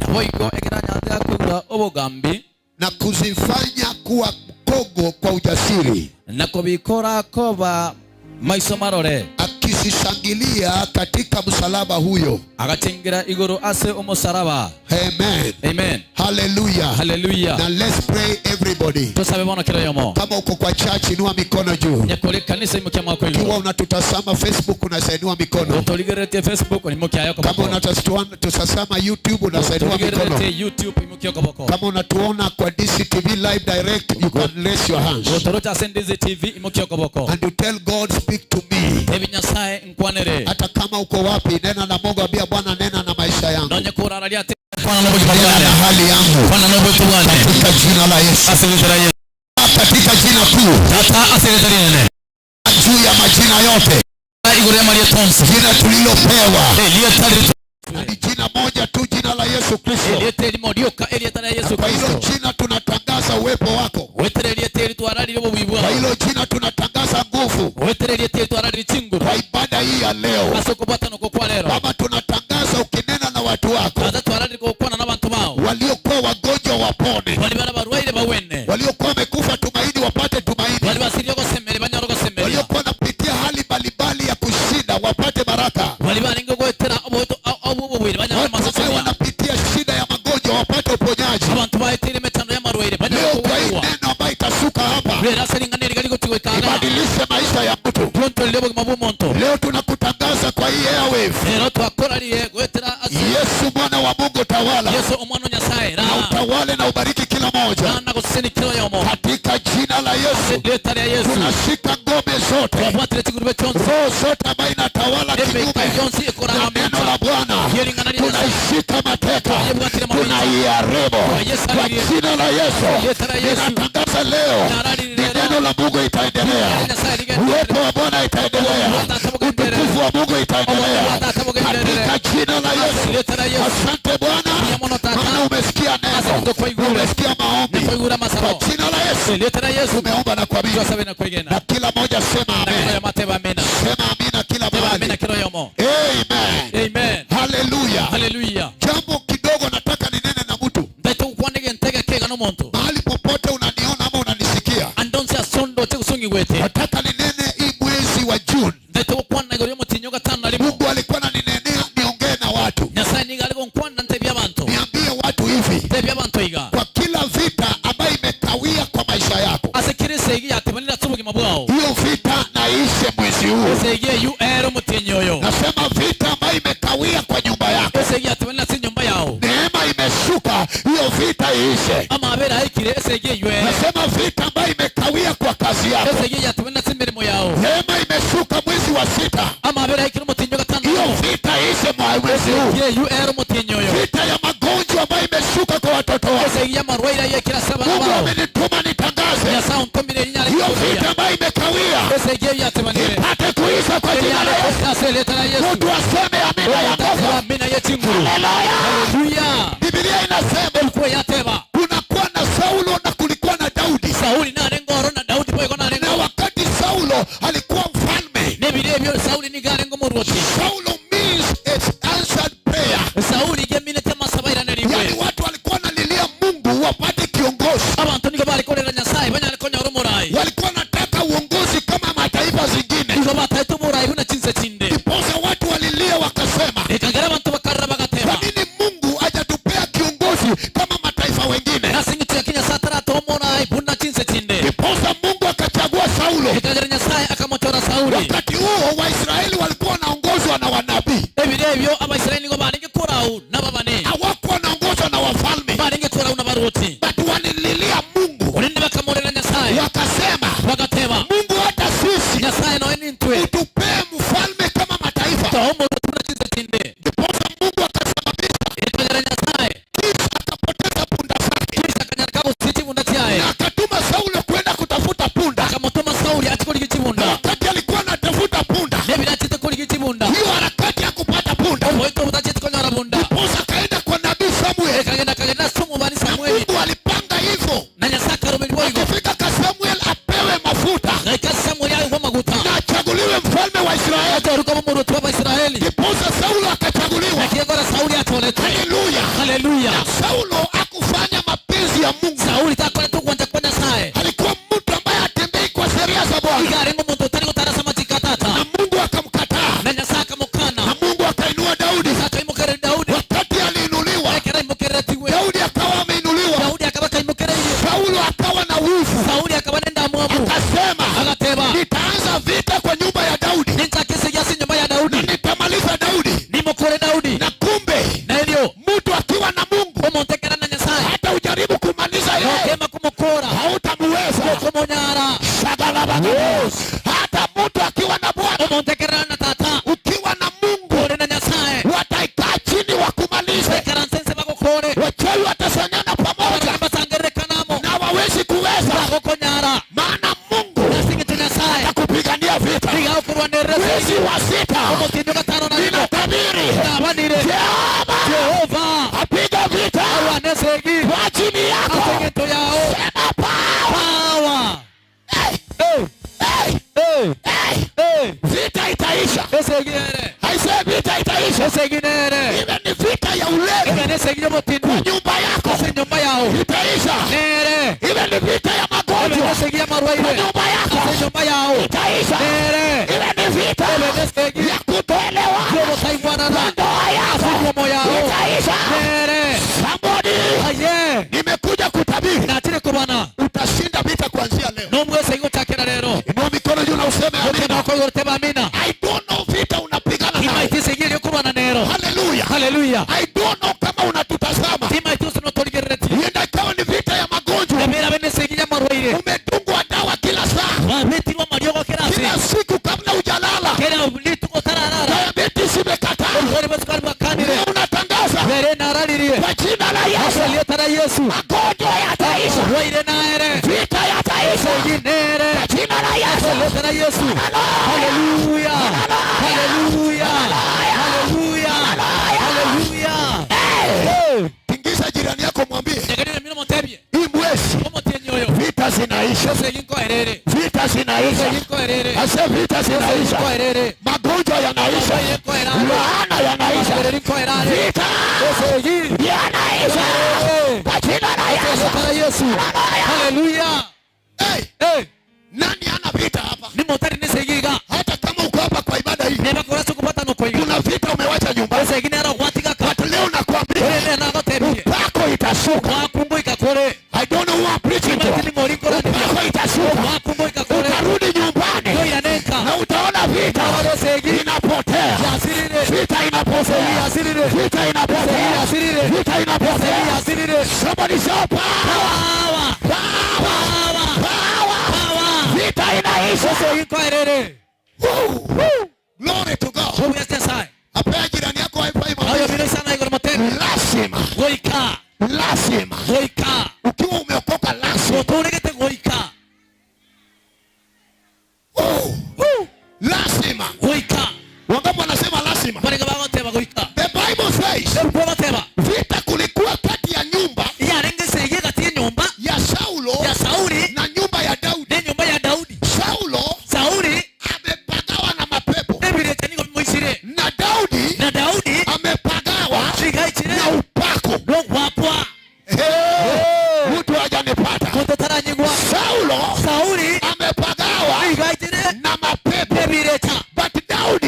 Naboigo ekeranya kwigura obogambi na kuzifanya kuwa mkogo kwa ujasiri, na kubikora koba maiso marore, akisishangilia katika msalaba huyo. Agachingira iguru ase omosalaba. Amen. Amen. Hallelujah. Hallelujah. Now let's pray, everybody. Tusabe bono kero yomo. Kama uko kwa church, inua mikono juu. Nyakore kanisa imukia mwako Ikiwa iguru. unatutazama Facebook, unasainua mikono. Utorigeretie Facebook imukia yoko Kama boko. unatutazama YouTube, unasainua mikono. Utorigeretie YouTube imukia yoko boko. Kama unatuona kwa DCTV live direct, you can raise your hands. Utorocha ase Ndizi TV imukia yoko boko. And you tell God, speak to me. Tebi Nyasaye nkwanere. Hata kama uko wapi, nena na Mungu, ambia Bwana, nena na maisha yangu, Nonye kurararia te kwana nobo nena na hali yangu, kwana nobo tubwane. Katika jina la Yesu, Ase litera Yesu. Katika jina kuu, Tata ase litera nene. Juu ya majina yote, Iguru ya Maria Thompson. Jina tulilopewa Elietari ni jina moja tu, jina la Yesu Kristo. Elieteri morioka elietari ya Yesu Kwa hilo Kristo. jina tunatangaza uwepo wako. Wetere elieteri twararire obobibwa. Kwa hilo jina tunatangaza nguvu. Wetere elieteri twararire chinguru. Kwa ibada hii ya leo, Ase okobwatana okwo kwa lero. Baba, tunatangaza ukinena na watu wako, Tata twararire gokwana n'abantu bao. waliokuwa wagonjwa wapone, Bali bara barwaire bawene. waliokuwa wamekufa tumaini wapate tumaini, Bali basirie gosemere banyore gosemeria. waliokuwa wanapitia hali mbalimbali ya kushinda wapate baraka, Bali barenge goetera oboto obubwire banyore watu ambao masasenia. wanapitia shida ya magonjwa wapate uponyaji. Abantu baetire emechando y'amarwaire banyore Leo kwa hii kogwa. neno ambayo itashuka hapa, Rero ase ring'ana eri garigotigoikaga. ibadilishe maisha ya mtu. Twontorere obogima bw'omonto. Leo tunakutangaza kwa hii airwave, Rero twakorarie goetera ase Yesu mwana wa Mungu, tawala Yesu omwana o Nyasaye na ra. utawale na ubariki kila moja Na goseseni kero yomo. katika jina la Yesu. Leta lya Yesu. Tunashika ngome zote, Twabwatire chigurube chonsi. roho zote ambayo inatawala Embeika kinyume yonsi na ekoragamba neno la Bwana, Yering'ana lya Nyasaye. tunaishika mateka, tunaiharibu kwa jina la Yesu. Ninatangaza leo ni neno la Mungu itaendelea, uwepo wa Bwana itaendelea, utukufu wa Mungu itaendelea katika jina la Yesu. Asante Bwana, maana umesikia neno, umesikia maombi. Kwa jina la Yesu tumeomba na kuamini, na kila moja sema amen. Sema amina kila mahali. Amen. Amen. Hallelujah. Hallelujah. Jambo kidogo nataka ninene na mtu. Mahali popote unaniona ama unanisikia, nataka ninene hii mwezi wa June. Mungu alikuwa ananinenea niongee na watu, niambie watu hivi, kwa kila vita ambayo imekawia kwa maisha yako, hiyo vita na ishe mwezi huu. Nasema vita ambayo imekawia kwa nyumba yako, neema imeshuka, hiyo vita iishe. Nasema vita ambayo imekawia kwa kazi yako, neema imeshuka mwezi wa 6, hiyo vita iishe mwezi huu. Vita ya magonjwa ambayo imeshuka kwa watoto wako, Mungu amenituma nitangaze hiyo vita ambayo imekawia ipate kuisha kwa jina la Yesu. Mtu aseme amina ya nguvu. Haleluya. Biblia inasema kunakuwa na Saulo na kulikuwa na Daudi. Na wakati Saulo alikuwa mfalme, Saulo means it's answered prayer. Yani watu walikuwa wanalilia Mungu wapate kiongozi. Walikuwa wanataka uongozi kama mataifa zingine. Ndiposa watu walilia wakasema, kwa nini Mungu hajatupea kiongozi kama mataifa wengine? Ndiposa Mungu akachagua Saulo. Wakati huo Waisraeli walikuwa wanaongozwa na wanabii. Hawakuwa na Na Mungu alipanga hivyo. Akifika kwa Samuel apewe mafuta na achaguliwe mfalme wa Israeli. Ndiposa Saulo akachaguliwa. Haleluya. Haleluya. Saulo hakufanya mapenzi ya Mungu. Alikuwa mtu ambaye hatembei kwa sheria za Bwana. Na Mungu akamkataa. Na Mungu akainua Daudi. Wakati aliinuliwa, Daudi akawa ameinuliwa. Saulo akawa na wivu. Akasema, nitaanza vita kwa nyumba ya Daudi na nitamaliza Daudi. Na kumbe mtu akiwa na Mungu, hata ujaribu kumaliza yeye, hautamuweza. Hata mtu akiwa na Bwana, ukiwa na Mungu, wataikaa chini wakumalize. Wachawi watasanyana pamoja na wawezi kuweza, maana Mungu atakupigania vita. Mwezi wa sita ninatabiri Jehova apiga vita kwa ajili yako. Sema power. Hey, hey, vita itaisha. I say vita itaisha. Iwe ni vita ya ulevi kwa nyumba yako, itaisha. Iwe ni vita ya magonjwa kwa nyumba yako, itaisha. Iwe ni vita ya kutoelewana kwa ndoa yako, itaisha. Somebody, nimekuja kutabiri utashinda vita kuanzia leo. Inua mikono juu na useme amina. I don't know vita unapigana nayo. Hallelujah. Hallelujah. I don't know kama unatutazama. Huenda ikawa ni vita ya magonjwa. Umedungwa dawa kila saa, kila siku kabla hujalala. Diabetes imekataa. Leo unatangaza kwa jina la Yesu, magonjwa yataisha, vita yataisha kwa jina la Yesu. Hallelujah. Hallelujah. Hallelujah. Hallelujah. Tingiza jirani yako mwambie, hii mwezi vita zinaisha. Vita zinaisha. Ase vita zinaisha. Magonjwa yanaisha. Laana yanaisha. Vita yanaisha kwa jina la Yesu. Hallelujah. Hey, hey. Nani ana vita hapa? Hata kama uko hapa kwa ibada hii, kuna vita umewacha nyumbani. But leo nakwambia upako itashuka. I don't know who I'm preaching to. Upako itashuka. Utarudi nyumbani na utaona vita inapotea. Vita inapotea. Vita inapotea. Vita inapotea. Somebody shout power. Power. Power. Vita inaisha. Glory to God. Apea jirani yako high five. Lazima. Lazima. Ukiwa umeokoka lazima. Lazima. Wangapi wanasema lazima? The Bible says vita kulikuwa kati ya nyumba ya Saulo na nyumba ya Daudi. Saulo amepagawa na mapepo, na Daudi amepagawa na upako. Mtu hajanipata. Saulo amepagawa na mapepo, but Daudi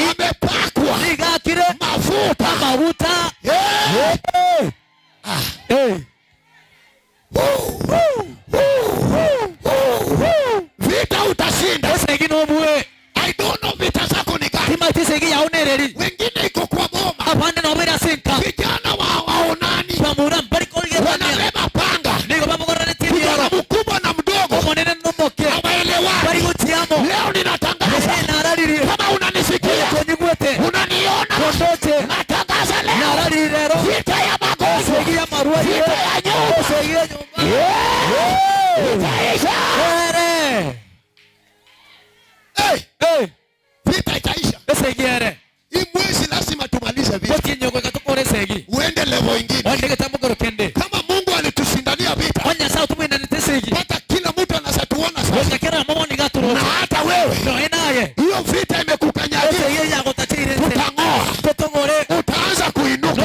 amepakwa mafuta. Vita utashinda. I don't know vita zako ni gani. Wengine iko kwa boma. Vijana waonani, wanabeba panga. Kijana mkubwa na mdogo hawaelewani. Leo ninatangaza, kama unanisikia, unaniona, natangaza leo vita ya magonjwa, vita ya nyumba itaisha. Hey, vita itaisha. Hii mwezi lazima tumalize vita. Uende leo. level ingine. Kama Mungu alitushindania vita, hata kila mtu anaweza tuona sasa. Na hata wewe hiyo vita imekukanyagia, utang'oa, utaanza kuinuka.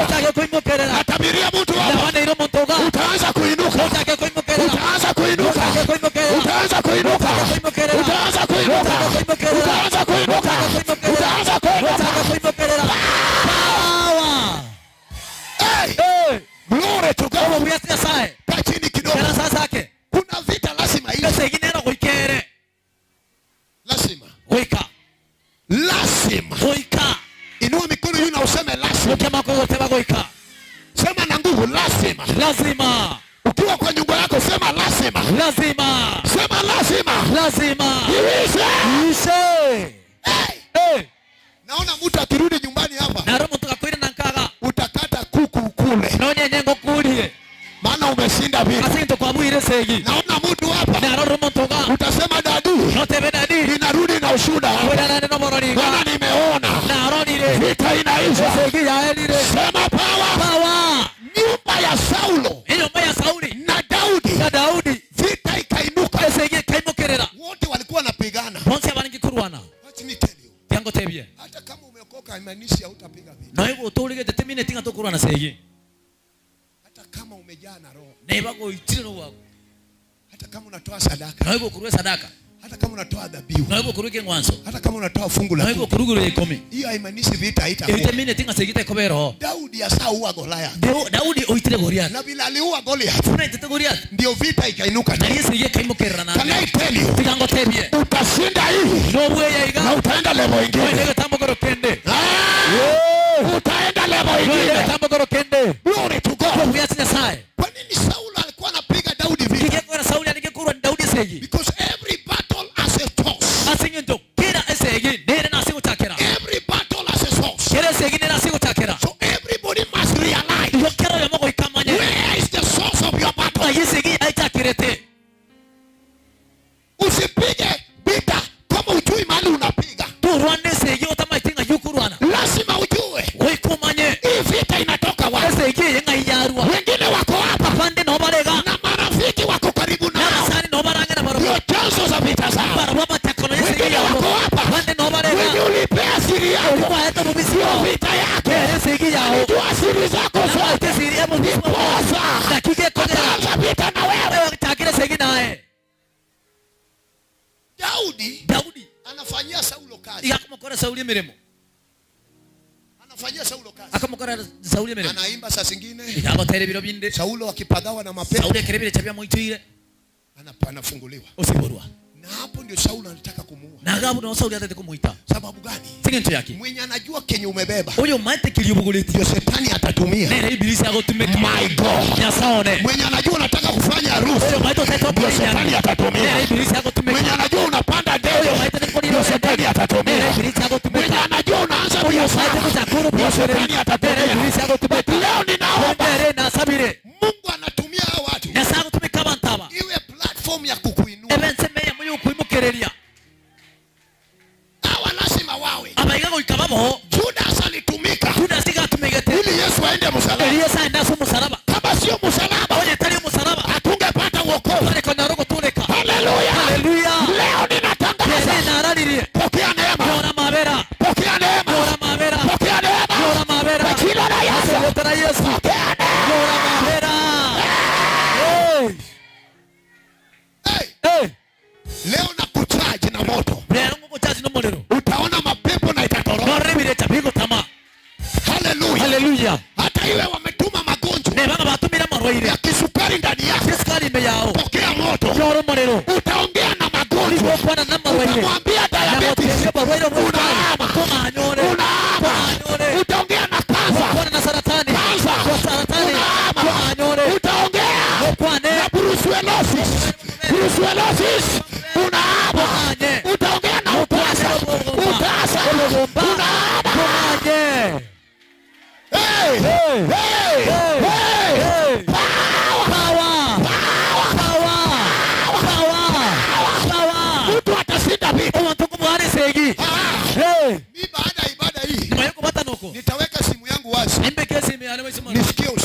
Natabiria mtu hapa, utaanza kuinuka, utaanza kuinuka, utaanza kuinuka, utaanza kuinuka, utaanza kuinuka, utaanza kuinuka. Hey, glory to God. Kaa chini kidogo. Kuna vita lazima iwe. Lazima. Lazima. Inua mikono juu na useme lazima. Sema na nguvu, lazima. Lazima. Ukiwa kwa nyumba yako sema lazima. Lazima. Sema lazima. Lazima. Iishe. Iishe. Hey. Hey. Naona mtu akirudi nyumbani hapa, Na mtu akwira na nkaga, utakata kuku ukule. Nonye nyengo kulie. Maana umeshinda vita. Asinto kwa mwire segi. Naona mtu hapa, Na mtu utasema dadi, Notebe dadi. Ninarudi na ushuhuda hapa. Maana nimeona Na ronire. vita inaisha. Segi ya elire. Sema power. Power. Nyumba ya Saulo Nyumba ya Sauli na Daudi, na Daudi, vita ikainuka. Segi kaimokerera. Wote walikuwa wanapigana. Bonse abangi kurwana. Let me tell you. Tiango tebie. Hata kama umeokoka haimaanishi hautapiga vita. Na hivyo utolige tetemine tinga tokurwana segi. Hata kama umejaa na roho. Neba goitire no wako. Hata kama unatoa sadaka. Na hivyo kuruwe sadaka. Hata kama unatoa dhabihu. Na hivyo kuruwe ngwanso. Hata kama unatoa fungu la Na hivyo kuruguru ikomi. Hiyo haimaanishi vita haitakuwa. Tetemine tinga segi tekobero. Daudi asaua Goliath. Daudi oitire Goliath. Na bila aliua Goliath. Funa itete Goliath. Ndio vita ikainuka. Na Yesu yeye kaimokerera na. Can I tell you? Tigango tebie. Utashinda hii. No bwe iga. Na utaenda level ingine. Wewe tambo kende. Utaenda level ingine. Wewe tambo kende. Glory to God. Kwa Nyasaye. Kwa nini Saul alikuwa anapiga Daudi vita? Kigekora Sauli alikekura Daudi segi. Because every battle has a source. Asinginto kila segi nere na siku takera. Every battle has a source. Kila segi nere na siku takera. So everybody must realize. Yokera yamoko ikamanye. Where is the source of your battle? Yesegi aitakirete. Usipige vita kama hujui mahali unapiga. Turwane segi otamaitinga yukurwana. Lazima ujue. Oikumanye. Hii vita inatoka wapi? Segi yenga iyarwa. Wengine wako hapa. Afande no barega. Na marafiki wako karibu nao. Sani no baranga na baraba. Ndio chanzo za vita zao. Baraba matakono yesegi. Wengine wako hapa. Afande no barega. Wenye ulipea siri yako. Ulikuwa hata mubisi. Ndio vita yake. Segi yao. Alijua siri zako zote. Siri ya mubisi. Ndiposa Dakike kogera. akaanza vita na wewe. Takire segi nae. Daudi anafanyia Saulo kazi. Yakumokora Sauli mirimo. Anafanyia Saulo kazi. Akamokora Sauli mirimo. Anaimba saa zingine. Yabatere biro binde. Saulo akipagawa na mapepo. Sauli kerebire chabia moitire. Anafunguliwa. Osiborwa. Na hapo ndio Saulo anataka kumuua. Na gabu no Sauli atete kumuita. Sababu gani? Singencho yake. Mwenye anajua kenye umebeba. Oyo maite kiliyobuguleti. Ndio shetani atatumia. Nere ibilisi agotumeka. My God. Nyasaone. Mwenye anajua unataka kufanya harusi. Oyo maite utete Ndio shetani atatumia. Nere ibilisi agotumeka. Mwenye anajua unapanda ndege. Oyo maite Ndio shetani atatumia. Nere ibilisi agotumeka. Mwenye anajua unaanza biashara. Ndio shetani atatumia. Nere ibilisi agotumeka. Leo ninaomba. Nere nasabire. Mungu anatumia hao watu. Nyasaye agotumeka bantaba. Iwe platform ya kukuinua. Ebense meya muyo kuimukereria. Hawa lazima wawe. Abaiga ikababo. Judas alitumika. Judas igatumegete. Ili Yesu aende msalaba. Ili Yesu aende msalaba. Kama sio msalaba, onye tali msalaba, hatungepata wokovu. Pale kwa naroko tuleka. Haleluya. Haleluya. Leo ninatangaza. Pokea neema. Yora mabera. Pokea neema. Yora mabera. Pokea neema. Yora mabera. Kwa jina la Yesu. Kwa Yesu. Pokea neema. Yora mabera. Hey. Hey. Hey. Leo nakuchaji na moto. Leo ngukuchaji na moto. Utaona mapepo na itatoroka. Noribire chapigo tama. Haleluya. Haleluya. Hata iwe wametuma magonjwa. Ne banga batumira marwaire.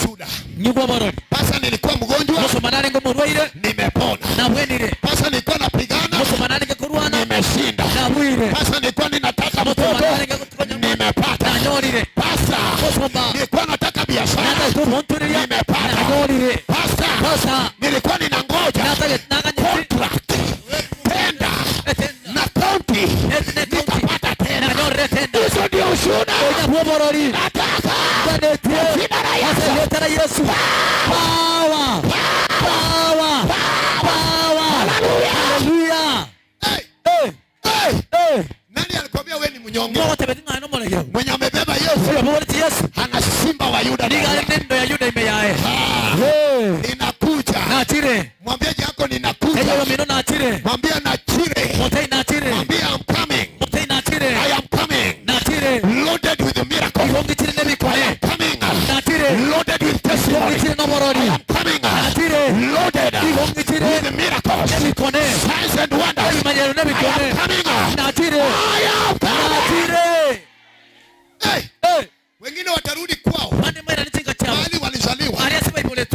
ushuhuda. Pasa nilikuwa mgonjwa, nimepona. Pasa nilikuwa napigana, nimeshinda. Pasa nilikuwa ninataka mtoto, nimepata. Pasa nilikuwa nataka biashara, nimepata. Pasa nilikuwa ninangoja contract, tenda na county, nikapata tena. Hizo ndio ushuhuda. Nataka jina la Yesu. Power. Power. Power. Hallelujah. Hey. Hey. Hey. Nani alikwambia wewe ni mnyonge? Mwenye amebeba Yesu ana simba wa Yuda. Ninakuja. Mwambie yako ninakuja. Mwambie nachire. Mwambie I'm coming. I am coming. Loaded with the miracle. I am coming. Loaded with testimony. I am coming. Loaded with the miracles, signs and wonders. I am coming. I am coming. Hey. Hey. Wengine watarudi kwao mahali walizaliwa,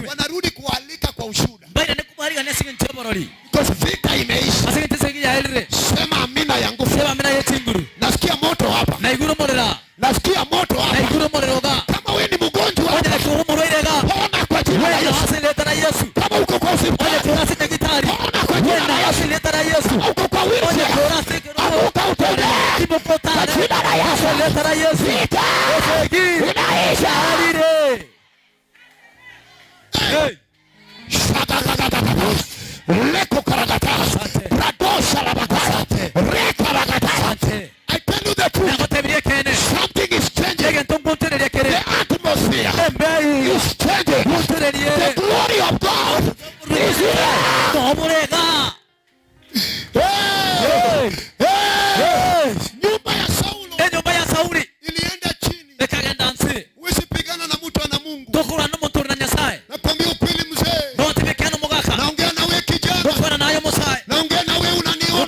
wanarudi kualika kwa ushuhuda. Because vita imeisha. Sema amina ya nguvu. Nasikia moto hapa. Nasikia moto hapa. Kama wewe ni mgonjwa, pona kwa jina la Yesu. Kama uko kwa hospitali, pona kwa jina la Yesu. Kama uko kwa wheelchair, amuka utembee kwa jina la Yesu. Vita inaisha. Hey. Leko karagata. Pradosha labakara. Reka ragata. I tell you the truth. Something is changing. The atmosphere is changing. The glory of God is here. Hey. Hey. Nyumba ya Saulo ilienda chini. Huwezi pigana na mtu ana Mungu. Nakwambia ukweli mzee. Naongea na wewe kijana. Naongea na wewe unaniona.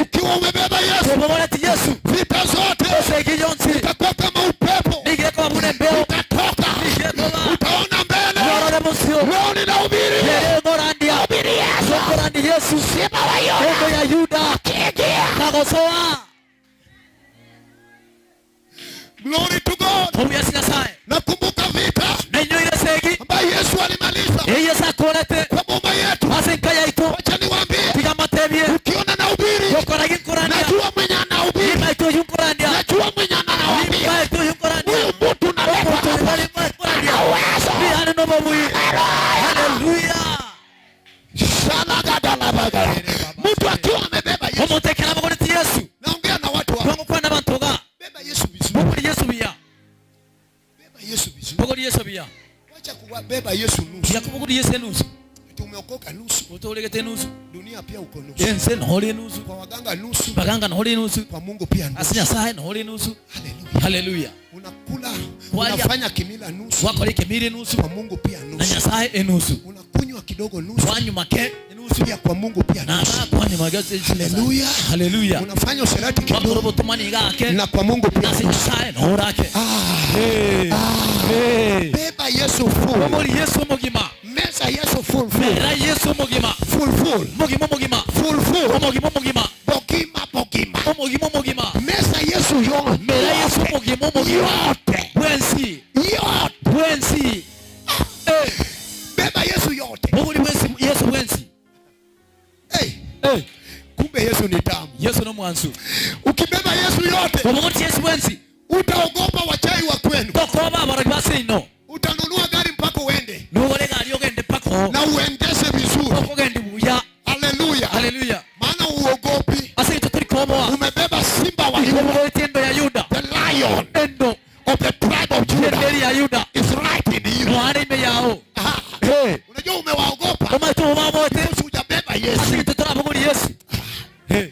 Ukiwa umebeba Yesu, vita zote itakuwa kama upepo. Utatoka. Utaona mbele. Leo ninahubiri. Hubiri Yesu. Simba wa Yuda. Glory to God. Nakumbuka vita ambayo Yesu alimaliza kwa boma yetu. Wacha niwaambie, ukiona nahubiri, najua mwenye anahubiri, najua mwenye anawaambia. Huyu mtu naleta hapa ana uwezo. Haleluya. Mtu akiwa amebeba Yesu. Naongea na watu hapa. Beba Yesu vizuri. Beba Yesu vizuri. Wacha kuwabeba Yesu nusu. Tumeokoka nusu. Dunia pia uko nusu. Kwa waganga nusu. Kwa Mungu pia nusu. Haleluya. Unakula, unafanya kimila nusu. Kwa Mungu pia nusu. Unakunywa kidogo nusu. Pia kwa Mungu pia nusu. Haleluya. Haleluya. Unafanya usherati kidogo na kwa Mungu pia nusu. Beba Yesu full. Meza Yesu full full. Full full. Full full. Bogima bogima. Meza Yesu yote. Yote. Yote. Beba Yesu yote. Hey. Hey. Kumbe Yesu ni tamu. Yesu no mwanzu. Ukibeba Yesu yote, utaogopa wachai wa kwenu. Utanunua gari mpaka uende. Na uendeshe vizuri. Haleluya. Haleluya. Maana uogopi. Umebeba simba wa Yuda. The lion of the tribe of Judah is right in you. Hey. Unajua umewaogopa. Hujabeba Yesu. Hey.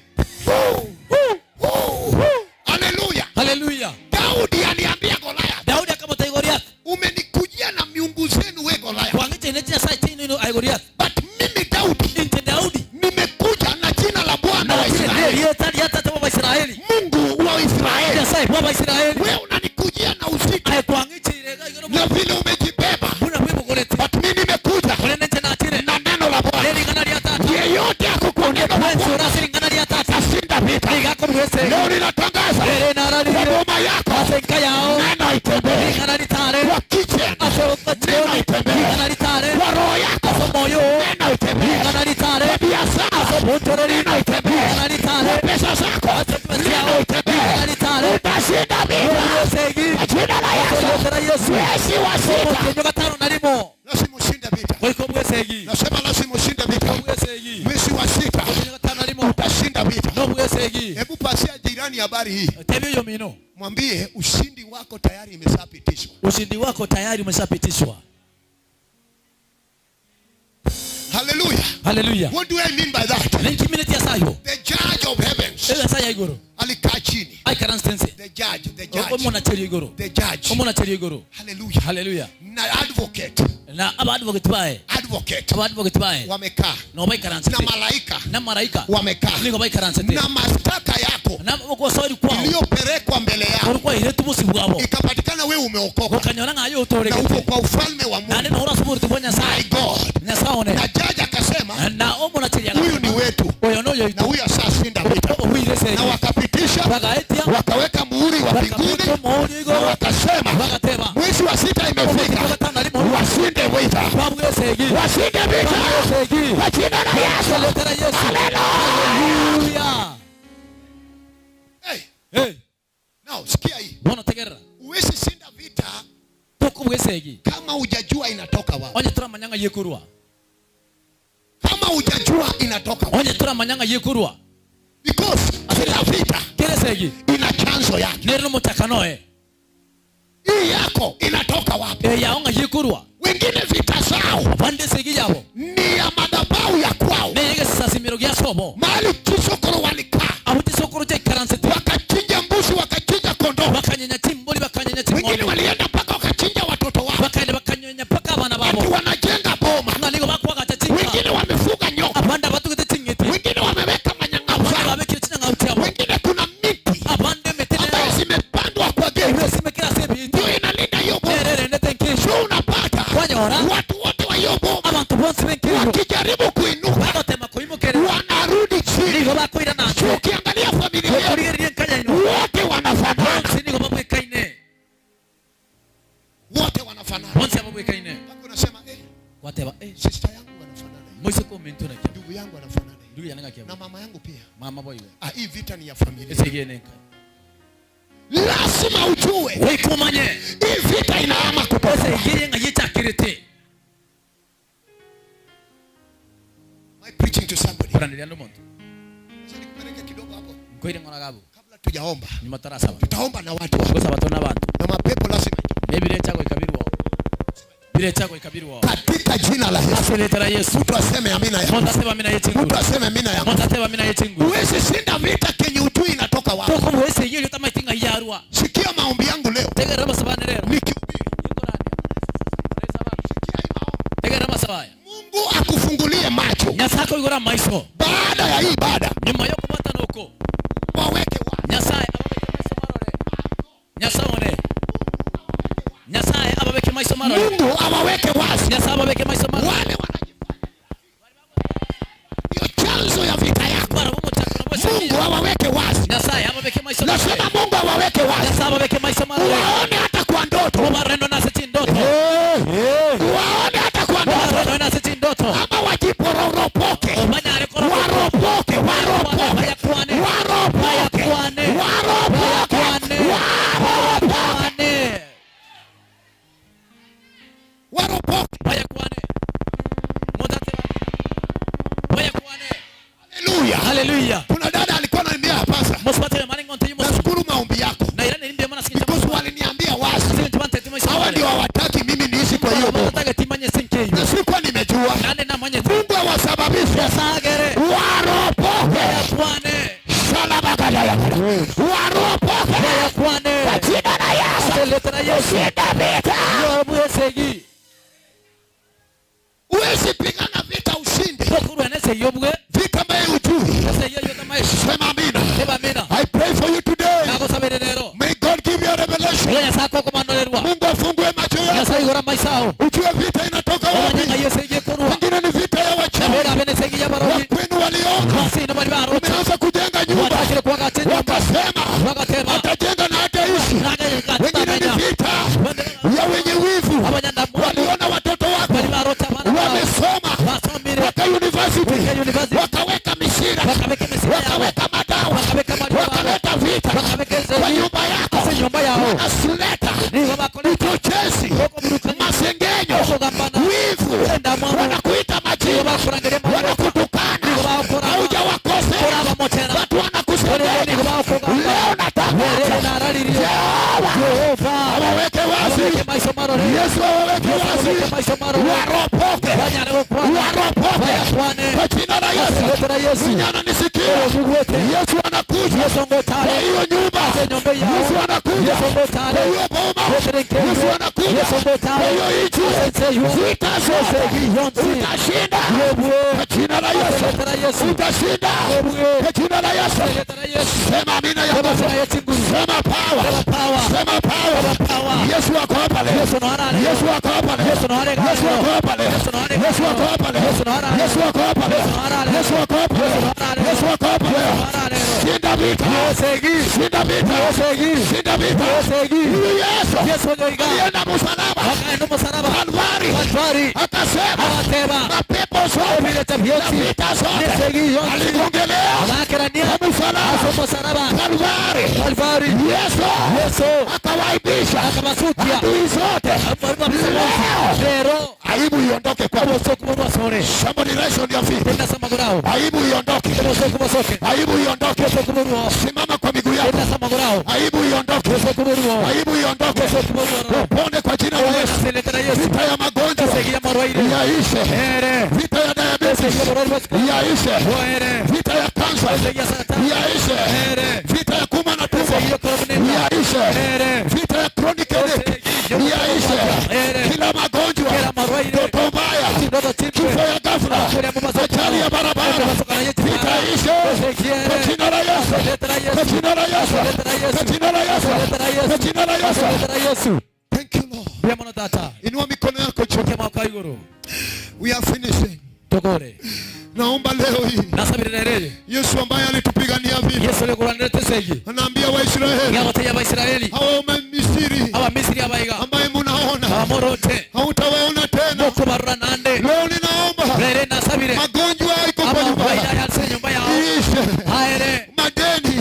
Haleluya. Haleluya. Daudi aliambia Goliath. Daudi akamwambia Goliath, umenikujia na miungu zenu wewe Goliath. But mimi Daudi nimekuja na jina la Bwana wa Israeli. Mungu wa Israeli. Wewe unanikujia na usiku. Na vile umejibeba. itembee. Kwa roho yako neno itembee. Kwa biashara neno itembee. Kwa pesa zako neno itembee. Utashinda vita kwa jina la Yesu. Mwezi wa sita lazima ushinde vita. Nasema lazima ushinde vita. Mwezi wa sita utashinda vita. Hebu pasia jirani habari hii. Mwambie ushindi wako tayari imeshapitishwa. Ushindi wako tayari umeshapitishwa. Hallelujah. Hallelujah. What do I mean by that? The judge of heavens. Alikaa chini. The judge, the judge. The judge. Hallelujah. Hallelujah. Na advocate. Na advocate bae. Advocate. Advocate bae. Wamekaa. Na Na malaika. Na malaika. Wamekaa. Na mashtaka yako. Na kwao. Iliyopelekwa mbele yao. Ikapatikana wewe umeokoka. Na uko kwa ufalme wa Mungu. My God. Na judge akasema huyu ni wetu. Na huyu asashinda vita. Na wakapitisha, wakaweka muhuri wa mbinguni, na wakasema mwezi wa sita imefika, washinde vita. Washinde vita kwa jina la Yesu. Hallelujah. Hey. Hey. Now sikia hii. Huwezi shinda vita kama hujajua inatoka wapi. Kama hujajua inatoka wapi. Because kila vita ina chanzo yake. Hii yako inatoka wapi? Wengine vita zao ni ya madhabahu ya kwao. Mahali chisokoro walikaa, wakachinja mbuzi, wakachinja kondoo. Wengine walienda mpaka wakachinja watoto wao. Ati wanajenga boma. Wengine wamefuga nyoka. Wengine wameweka manyang'au zao. Wengine kuna miti ambayo zimepandwa kwa geti, ndio inalinda hiyo boma. So unapata watu wote wa hiyo boma wakijaribu kuinuka wanarudi chini. So ukiangalia familia wote wanafanana. Wote wanafanana. Mpaka unasema sister yangu wanafanana, ndugu yangu anafanana, na mama yangu pia. Hii vita ni ya familia. Lazima ujue hii vita inaama kutoka. Am I preaching to somebody? Nikupeleke kidogo hapo. Kabla tujaomba. Tutaomba na watu. Na mapepo lazima. Katika jina la Yesu. Mtu aseme amina ya. Mtu aseme amina ya. Huwezi shinda vita kenye ujui inatoka wapi. Sikia maombi yangu leo. Nikihubiri. Mungu akufungulie macho. Baada ya hii ibada. Waweke wazi. Mungu awaweke wazi. Wale wanajifanya ndio chanzo ya vita yako. Mungu awaweke wazi. Nasema Mungu awaweke wazi. Waone hata kwa ndoto. Waone hata kwa ndoto. Ama wajipororopoke. Waropoke, waropoke. Waropoke. Waropoke. Waropoke. Waropoke. Hallelujah. Hallelujah. Kuna dada alikuwa ananiambia hapa sasa. Nashukuru maombi yako. Because waliniambia wazi. Hawa ndio hawataki mimi niishi kwa hiyo boma. Na sikuwa nimejua. Mungu awasababishe waropoke. Shalabakadaya. Waropoke. Kwa jina la Yesu. Shinda vita. Huwezi pigana vita ushinde. Vita ambayo hujui. Sema amina. I pray for you today. May God give you a revelation. Mungu afungue macho yako. Ujue vita inatoka wapi. Wengine ni vita ya wachawi. Wakwenu walioka. Umeanza kujenga nyumba. Wakasema atajenga na hataishi. Wengine ni vita ya wenye wivu. Waliona watoto Wivu, wanakuita majina, wanakutukana, haujawakosea, watu wanakusengenya. Leo natangaza Jehova awaweke wazi. Yesu awaweke wazi, waropoke, waropoke kwa jina la Yesu. Mnyana nisikie, Yesu anakuja kwa hiyo nyumba, Yesu anakuja kwa hiyo boma, Yesu anakuja kwa hiyo nchi. Vita zote utashinda kwa jina la Yesu, utashinda kwa jina la Yesu. Sema amina ya Baba, sema power, sema power. Yesu ako hapa leo, Yesu ako hapa leo, Yesu ako hapa leo, Yesu ako hapa leo, Yesu ako hapa leo, Yesu ako hapa leo, Yesu ako hapa leo. Shinda vita, shinda vita, shinda vita. Yesu alienda msalaba, Kalvari, akasema mapepo zote na vita zote aligongelea msalaba Kalvari. Yesu akawaibisha adui zote. Leo aibu iondoke kwako. Somebody rise on your feet. Aibu iondoke, aibu iondoke. Simama kwa miguu yako. Aibu iondoke, aibu iondoke. Upone kwa jina la Yesu. Vita ya magonjwa yaishe, vita ya diabetes yaishe, vita ya kansa yaishe, vita ya kuma na tumbo yaishe, vita ya chronic headache yaishe, kila magonjwa, ndoto mbaya, kifo ya ghafla, ajali ya barabara, vita ishe kwa jina la Yesu, kwa jina la Yesu, kwa jina la Yesu, kwa jina la Yesu. Thank you Lord. Inua mikono yako juu. We are finishing. Naomba leo hii Yesu ambaye alitupigania vita, anaambia Waisraeli, hawa Misri ambaye munaona hautawaona tena. Leo ninaomba magonjwa iko kwa nyumba iishe, madeni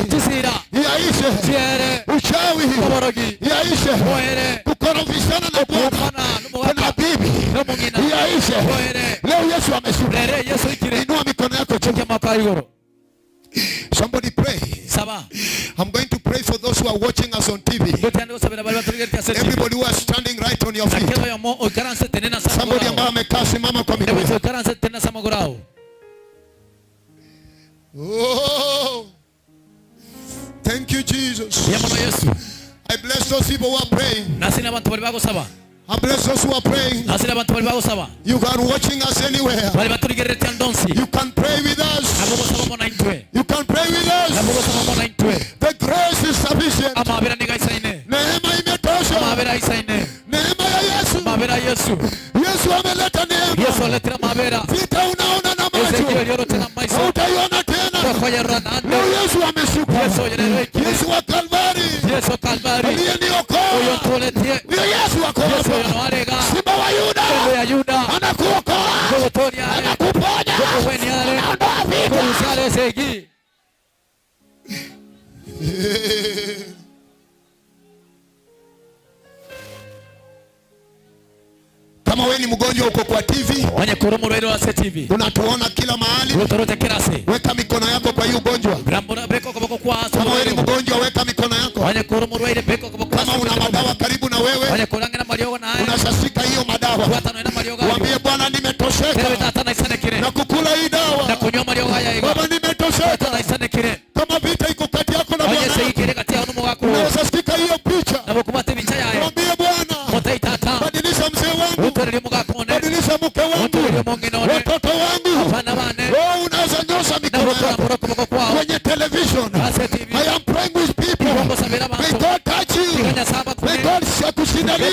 yaishe, uchawi yaishe, kukorofishana na bwana na bibi yaishe. Leo Yesu ameshuka. Inua mikono yako juu. Somebody pray. I'm going to pray for those who are watching us on TV. Everybody who are standing right on your feet. Somebody ambaye amekaa simama kwa miguu. Oh, thank you Jesus. I bless those people who are praying. I bless those who are praying. You are watching us anywhere. You can pray with us. You can pray with us. The grace is sufficient. Neema imetosha. Neema ya Yesu. Yesu ameleta neema. Vita unaona na macho hautaiona tena. Leo Yesu ameshuka. Yesu wa Kalvari, aliyeniokoa. Yesu ako hapa. Simba wa Yuda anakuokoa, anakuponya, anaondoa vita. Kama wewe ni mgonjwa uko kwa TV, unatuona kila mahali, weka mikono yako kwa hiyo ugonjwa. Kama wewe ni mgonjwa, weka mikono yako. Kama una madawa karibu na wewe, unasasika hiyo madawa, mwambie Bwana, nimetosheka na kukula hii dawa. Baba, nimetosheka. Kama vita iko kati yako na Bwana, unasasika hiyo picha, mwambie Bwana, badilisha mzee wangu, badilisha mke wangu, watoto wangu. Oh, unaweza nyosha mikono yako kwenye television. I am praying with people. May God touch you. May God akushindalie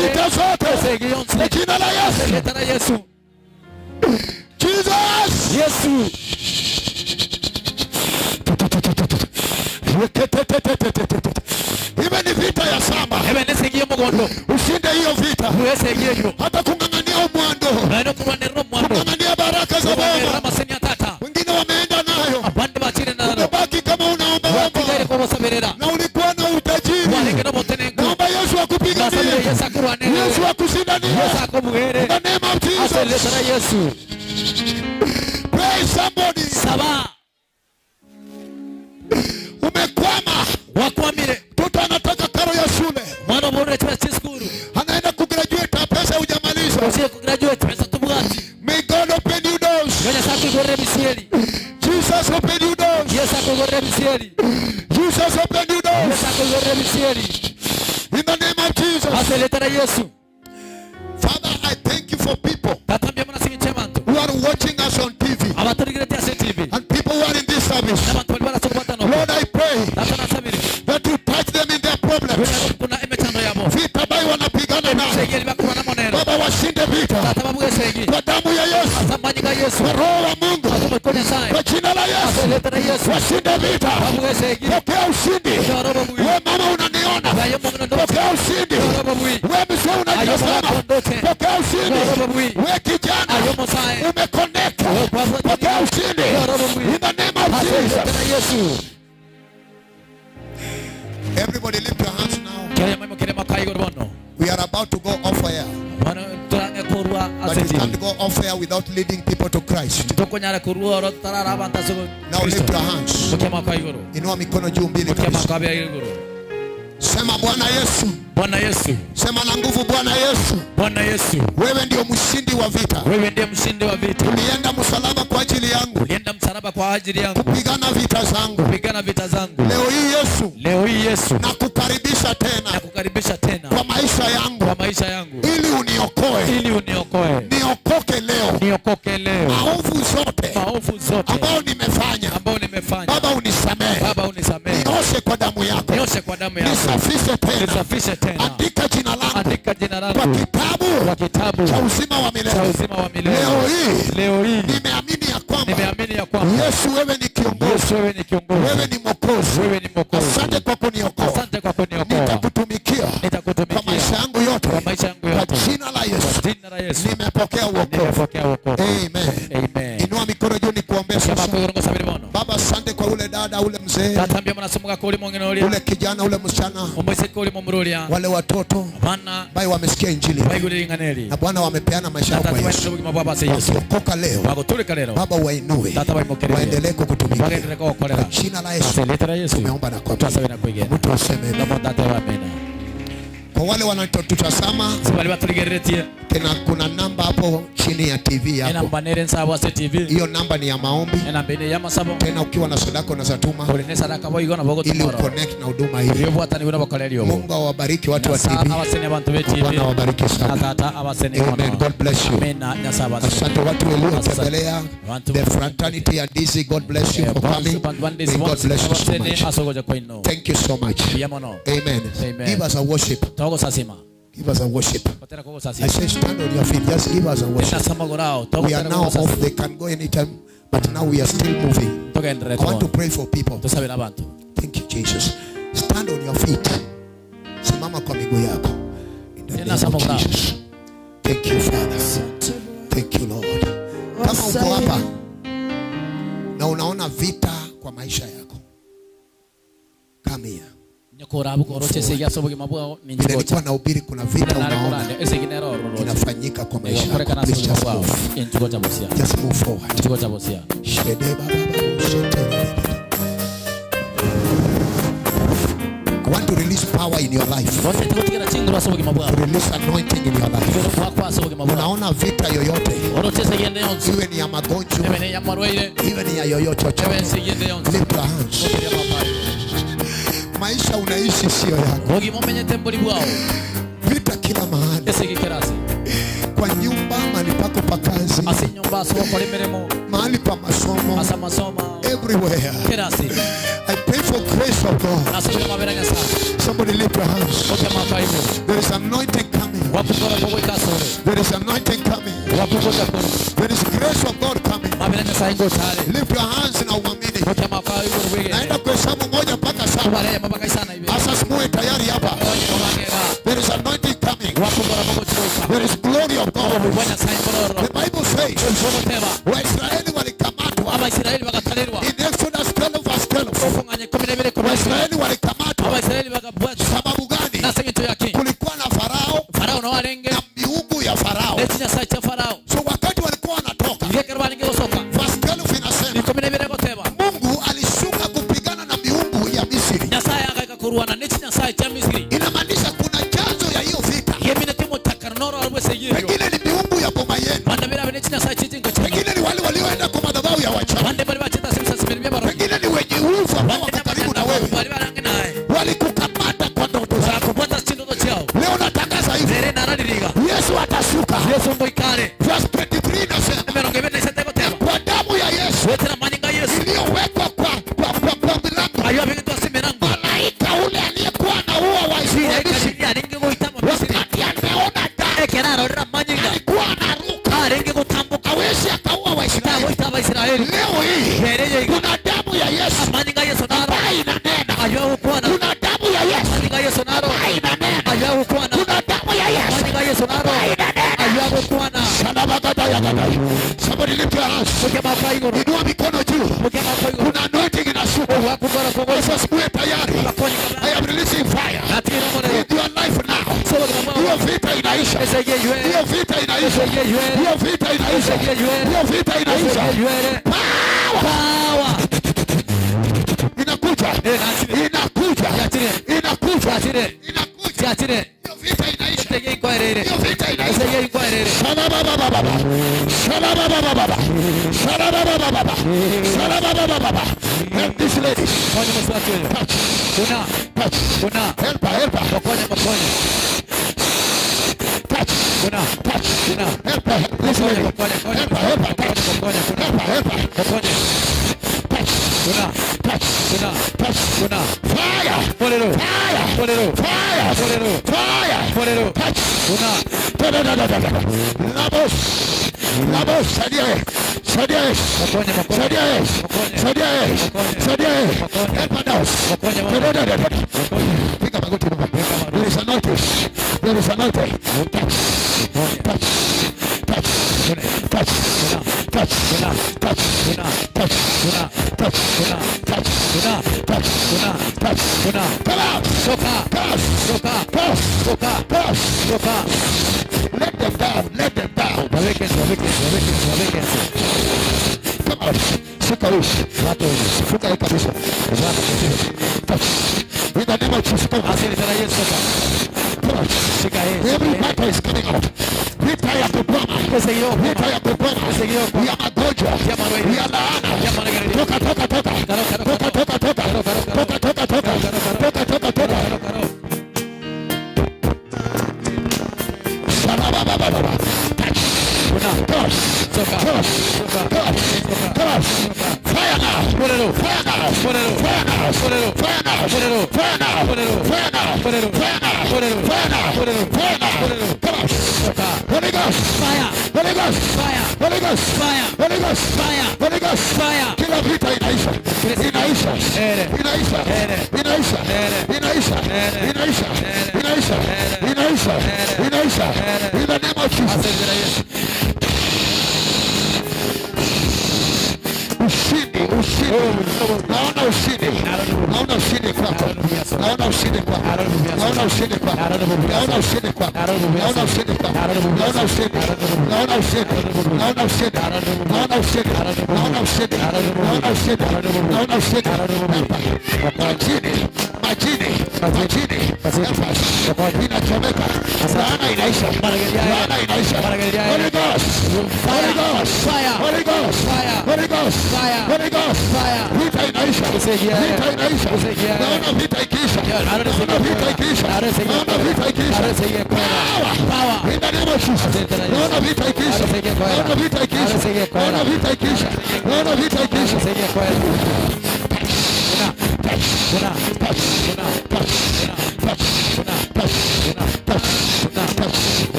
vita zote kwa jina la Yesu. Jesus. Yesu. Iwe ni vita ya samba, ushinde hiyo vita. Hata kung'ang'ania umwando, kung'ang'ania baraka za Baba, wengine wameenda nayo, umebaki kama unaomba omba na ulikuwa na utajiri. Naomba Yesu akupiganie, Yesu akushindanie. In the name of Yesu. Pray somebody. Saba. Umekwama. Wakwamire. Mtoto anataka karo ya shule. Mwana mbona chura skuru. Anaenda kugraduate pesa hujamaliza. Usiye kugraduate pesa tubwati. May God open you doors. Yesu akugore bisieli. Jesus open you doors. Yesu akugore bisieli. Jesus open you doors. Yesu akugore bisieli. In the name of Jesus. Aseleta Yesu. Father, I thank you for people who are watching us on TV and people who are in this service. Lord, I pray that you touch them in their problems. Vita ambayo wanapigana nayo, Baba, washinde vita kwa damu ya Yesu, kwa Roho wa Mungu, kwa jina la Yesu, washinde vita. Pokea ushindi. Wewe mama unaniona, pokea ushindi. Wewe mzee unanitazama, pokea ushindi. Wewe kijana umeconnect, pokea ushindi. In the name of Jesus. Everybody lift your hands now. We are about to go off air. But you can't go off air without leading people to Christ. Now lift your hands. Inua mikono juu mbili kabisa. Sema Bwana Yesu. Bwana Yesu. Sema na nguvu Bwana Yesu. Bwana Yesu. Wewe ndio mshindi wa vita. Wewe ndiye mshindi wa vita. Ulienda msalaba kwa ajili yangu. Ulienda msalaba kwa ajili yangu. Kupigana vita zangu. Kupigana vita zangu. Leo hii Yesu. Leo hii Yesu. Nakukaribisha tena. Nakukaribisha tena. Kwa maisha yangu. Kwa maisha yangu. Ili uniokoe. Ili uniokoe. Niokoke leo. Niokoke leo. Maovu zote. Maovu zote. Ambao nimefanya. Ambao nimefanya. Baba unisamehe. Baba unisamehe. Nioshe kwa damu yako. Nioshe kwa damu yako. Nisafishe tena. Nisafishe tena. Andika jina langu. Andika jina langu. Kwa kitabu. Kwa kitabu. Cha uzima wa milele. Cha uzima wa milele. Leo hii. Leo hii. Nimeamini ya kwamba. Nimeamini ya kwamba. Yesu wewe ni kiongozi. Yesu wewe ni kiongozi. Wewe ni Mwokozi. Wewe ni Mwokozi. Asante kwa kuniokoa. Asante kwa kuniokoa. Nitakutumikia. Nitakutumikia. Kwa maisha yangu yote. Kwa maisha yangu yote. Kwa jina la Yesu. Kwa jina la Yesu. Nimepokea wokovu. Nimepokea wokovu. Amen. Amen. Inua mikono juu nikuombee sasa. Baba, asante kwa ule dada, ule mzee, ule kijana, ule msichana, wale watoto ambao wamesikia injili na Bwana wamepeana maisha yao kwa Yesu. Wakiokoka leo, Baba wainue, waendelee kukutumikia. Kwa jina la Yesu tumeomba na kuamini. Mtu aseme amen. Kwa wale wanatutazama, tena kuna namba hapo chini ya TV hapo. Hiyo namba ni ya maombi. Tena ukiwa na sadaka unaweza tuma ili uconnect na huduma hii. Mungu awabariki watu wa TV. Bwana awabariki sana. Amen. God bless you. Asante watu waliotembelea the fraternity ya DC. God bless you for coming. May God bless you so much. Thank you so much. Amen. Give us a worship. Give us a worship. I say stand on your feet. Just give us a worship. We are now off. They can go anytime, but now we are still moving. I want to pray for people. Thank you, Jesus. Stand on your feet. Simama kwa miguu yako. In the name of Jesus. Thank you, Father. Thank you, Lord. Kama uko hapa na unaona vita kwa maisha yako, come here. Nilikuwa nahubiri kuna vita unaona inafanyika kwa maisha yako. Please just move. Just move forward. I want to release power in your life. To release anointing in your life. Unaona vita yoyote, iwe ni ya magonjwa, iwe ni ya yoyote, lift your hands. Maisha unaishi sio yako. Vita kila mahali. Kwa nyumba, mahali pako pa kazi, mahali pa masomo, everywhere. I pray for grace of God. Somebody lift your hands. There is anointing coming. There is anointing coming. There is grace of God coming. Lift your hands na uamini. Naenda kuhesabu 1 mpaka 7. Asa muwe tayari hapa. There is anointing coming. There is glory of God. The Bible says Waisraeli walikamatwa. In Exodus 12 verse 12. Waisraeli walikamatwa. Sababu gani? Kulikuwa na Farao na miungu ya Farao. So Pengine ni wale walioenda kwa madhabahu ya wachawi. Pengine ni wenye wivu ambao wako karibu na wewe. Walikukamata kwa ndoto zako. Leo natangaza hivi. Yesu atashuka. Verse 23 inasema kwa damu ya Yesu iliyowekwa kwa milango, malaika ule aliyekuwa anaua Waisraeli wakati ameona damu alikuwa anaruka, hawezi akaua Waisraeli. Leo hii kuna damu ya Yesu ambayo inanena. Kuna damu ya Yesu ambayo inanena. Kuna damu ya Yesu ambayo inanena. Somebody lift your hands. Inua mikono juu. Kuna anointing inashuka. Sasa uwe tayari. I am releasing fire in your life now. Hiyo vita inaisha. Hiyo vita inaisha. Hiyo vita inaisha. Hiyo vita inaisha. Power. Inakuja. Inakuja. Inakuja. Inakuja. Hiyo vita inaisha. Hiyo vita inaisha. Shalababababa. Shalababababa. Shalababababa. Shalababababa. Help this lady. Touch. Touch. Help her, help her. Touch. Touch. Help her, help this lady. Help her, help her. Touch. Help her, help her. Touch. Touch. Touch. Fire. Fire. Fire. Fire. Touch. Labos. Labos. Sadia. Sadia. Sadia. Sadia. Sadia. Help us. Piga magoti baba. There is a notice. There is a notice. Touch. Touch. Touch. Touch. Touch. Touch. Touch. Touch. Touch. Touch. Touch. Come out. Pass. Pass. Pass. Let them down. Let them down. Come out. Shika loose. Fuka hii kabisa. Touch. In the name of Jesus. Come out. Come out. Every battle is coming out. Vita ya kukwama. Vita ya kukwama. Ya magonjwa. Ya laana. Toka, toka, toka. Toka, toka, toka. Toka, toka, toka. Toka, toka, toka. Shalababababa. Touch. Touch. Touch. Touch. Touch. Fire now. Fire now. Fire now. Fire now. Fire now. Fire now. Fire now. Fire now. Fire now. Come on. Holy Ghost. Fire. Holy Ghost. Fire. Holy Ghost. Fire. Holy Ghost. Fire. Holy Ghost. Fire. Kila vita inaisha. Inaisha. Inaisha. Inaisha. Inaisha. Inaisha. Inaisha. Inaisha. Inaisha. In the name of Jesus. Ushindi, ushindi. Naona ushindi. Naona ushindi kwako. Naona ushindi kwako. Naona ushindi kwako. Naona ushindi kwako. Naona ushindi kwako. Naona ushindi. Naona ushindi. Naona ushindi. Naona ushindi. Naona ushindi. Naona ushindi. Naona ushindi. Majini, majini, majini. Inachomeka. Laana inaisha. Laana inaisha. Holy Ghost. Holy Ghost. Holy Ghost. Holy Ghost. Holy Ghost. Vita inaisha. Vita inaisha. Naona vita ikiisha. Naona vita ikiisha. Naona vita ikiisha. Power. In the name of Jesus. Naona vita ikiisha. Naona vita ikiisha. Naona vita ikiisha. Naona vita ikiisha. Touch. Touch. Touch. Touch. Touch. Touch. Touch.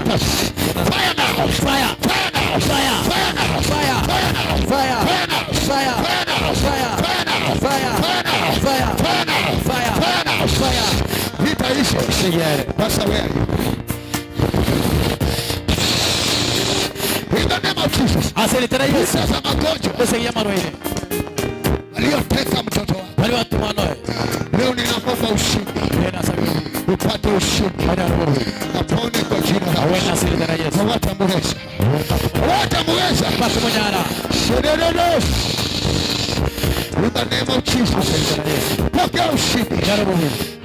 Touch. Fire now. Fire. Fire now. Fire. Fire now. Fire. Fire now. Fire. Fire now. Fire. Fire now. Fire. Fire now. Fire. Fire now. Fire. Fire now. Fire. Fire now. Fire. Vita ishe. Pastor, where are you? In the name of Jesus. Vita za magonjwa aliyoteka mtoto wako. Leo ninakupa ushindi. Upate ushindi. Apone kwa jina la Yesu. Hawatamuweza. Hawatamuweza. In the name of Jesus. Pokea ushindi.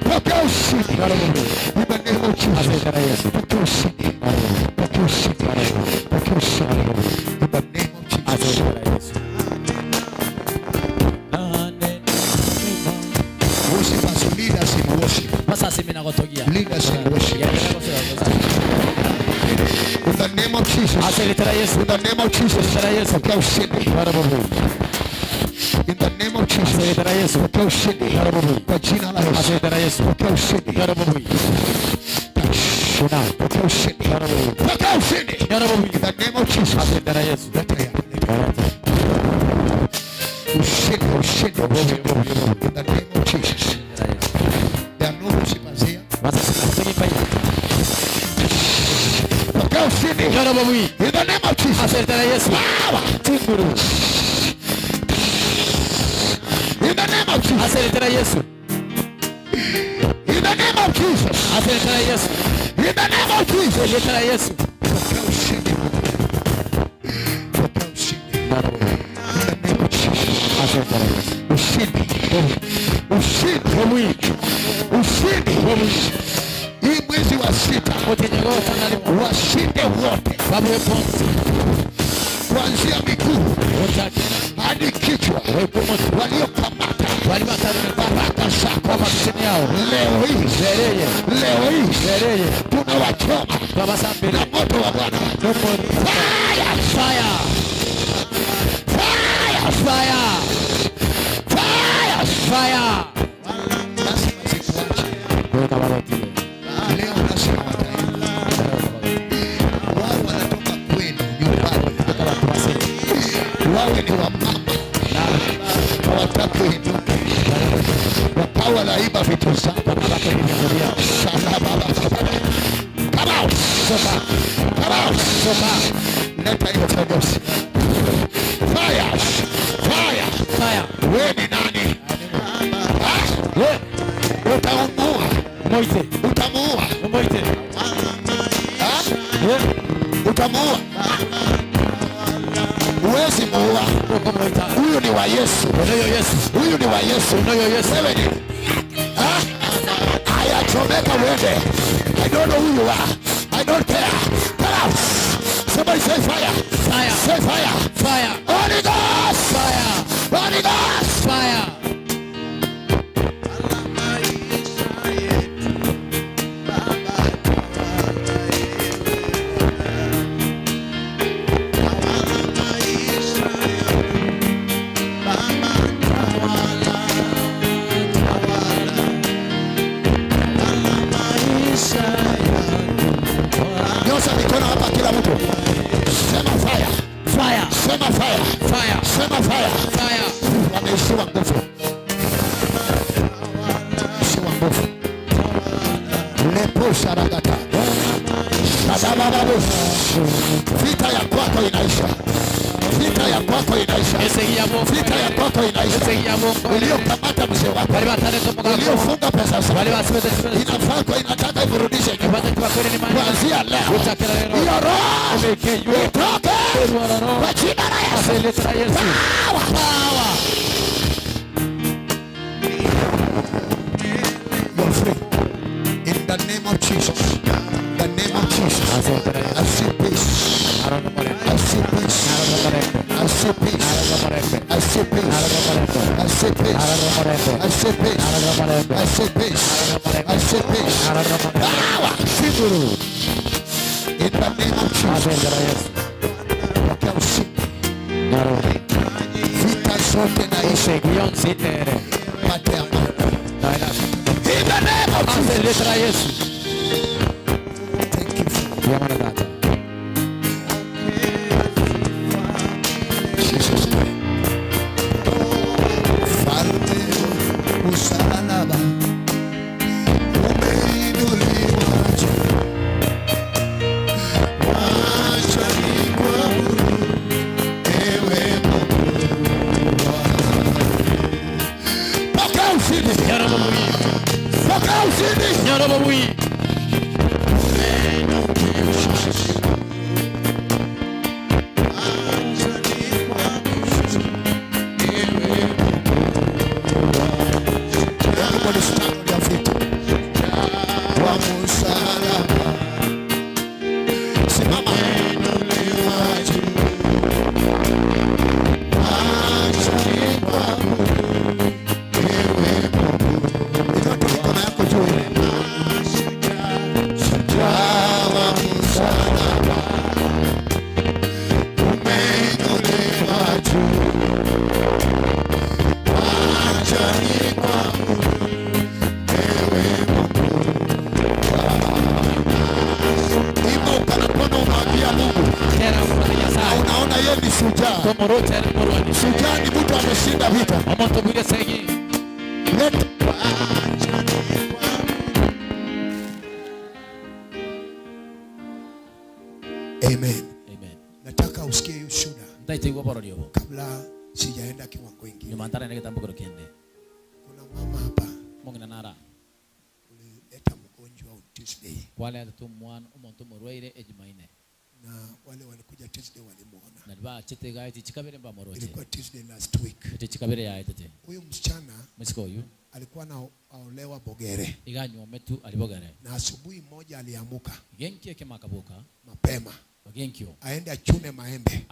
Pokea ushindi. In the name of Jesus. Pokea ushindi. Pokea ushindi. Pokea ushindi. In the name of Jesus. Pokea ushindi. In the name of Jesus. Pokea ushindi. Kwa jina la Yesu. Pokea ushindi. Pokea ushindi. Pokea ushindi. In the name of Jesus. Ushindi, ushindi, ushindi. In the name of Jesus. There are no worshippers here. Pokea ushindi. In the name of Jesus. Power. In the name of Jesus. In the name of Jesus. In the name of Jesus. Pokea ushindi. Pokea ushindi. In the name of Jesus. Ushindi. Ushindi. Ushindi. Hii mwezi wa 6 washinde wote, kuanzia miguu hadi kichwa, waliokamata baraka zako leo hii, leo hii tunawachoma na moto wa Bwana. Fire, fire, fire, fire, fire, fire. Lazima zikuache leo, lazima wataenda. Wao wanatoka kwenu nyumbani, wawe ni wamama, hawataki uinuke, wakawa wanaiba vitu zako. Come out, come out. Leta hiyo fire. Fire, fire, fire. Wewe ni nani? Utamuua. Utamuua. Utamuua. Huwezi muua. Huyu ni wa Yesu. Huyu ni wa Yesu. Wewe ni haya, chomeka uende. I don't know who you are. I don't care. Come out. Somebody say fire. Fire. Say fire. Fire. Holy Ghost. Fire. Holy Ghost. Fire. Nyosha mikono hapa kila mtu. Sema fire. Fire. Sema fire. Fire. Sema fire. Fire. Wameishiwa nguvu. Wameishiwa nguvu. Lepo sharagata. Shadababu. Vita ya kwako inaisha. Vita ya kwako inaisha. Vita ya kwako inaisha. Uliokamata mzee wako, uliofunga pesa zako, inafaa kwa inataka ivurudishe nyuma. Kuanzia leo hiyo roho itoke kwa jina la Yesu. Power. Power. You're free. In the name of Jesus. The name of Jesus. I see peace. I see peace. I see peace. I see peace. I see peace. I see peace. I see peace. I see peace. Power. In the name of Jesus. Pokea ushindi. Vita zote na ishe. Pate amani. In the name of Jesus. Thank you. Jesus name. Falme usalaba umeinuliwa juu, wacha nikuabudu ewe Mungu wangu. Pokea ushindi. Pokea ushindi. Na unaona yeye ni shujaa. Shujaa ni mtu ameshinda vita. Amen. Amen. Nataka usikie hiyo shuhuda kabla sijaenda kiwango kingine. Kuna mama hapa ulileta mgonjwa on Tuesday. Na wale walikuja Tuesday walimuona. Ilikuwa Tuesday last week. Huyu msichana alikuwa anaolewa Bogere. Na asubuhi moja aliamuka mapema aende achune maembe.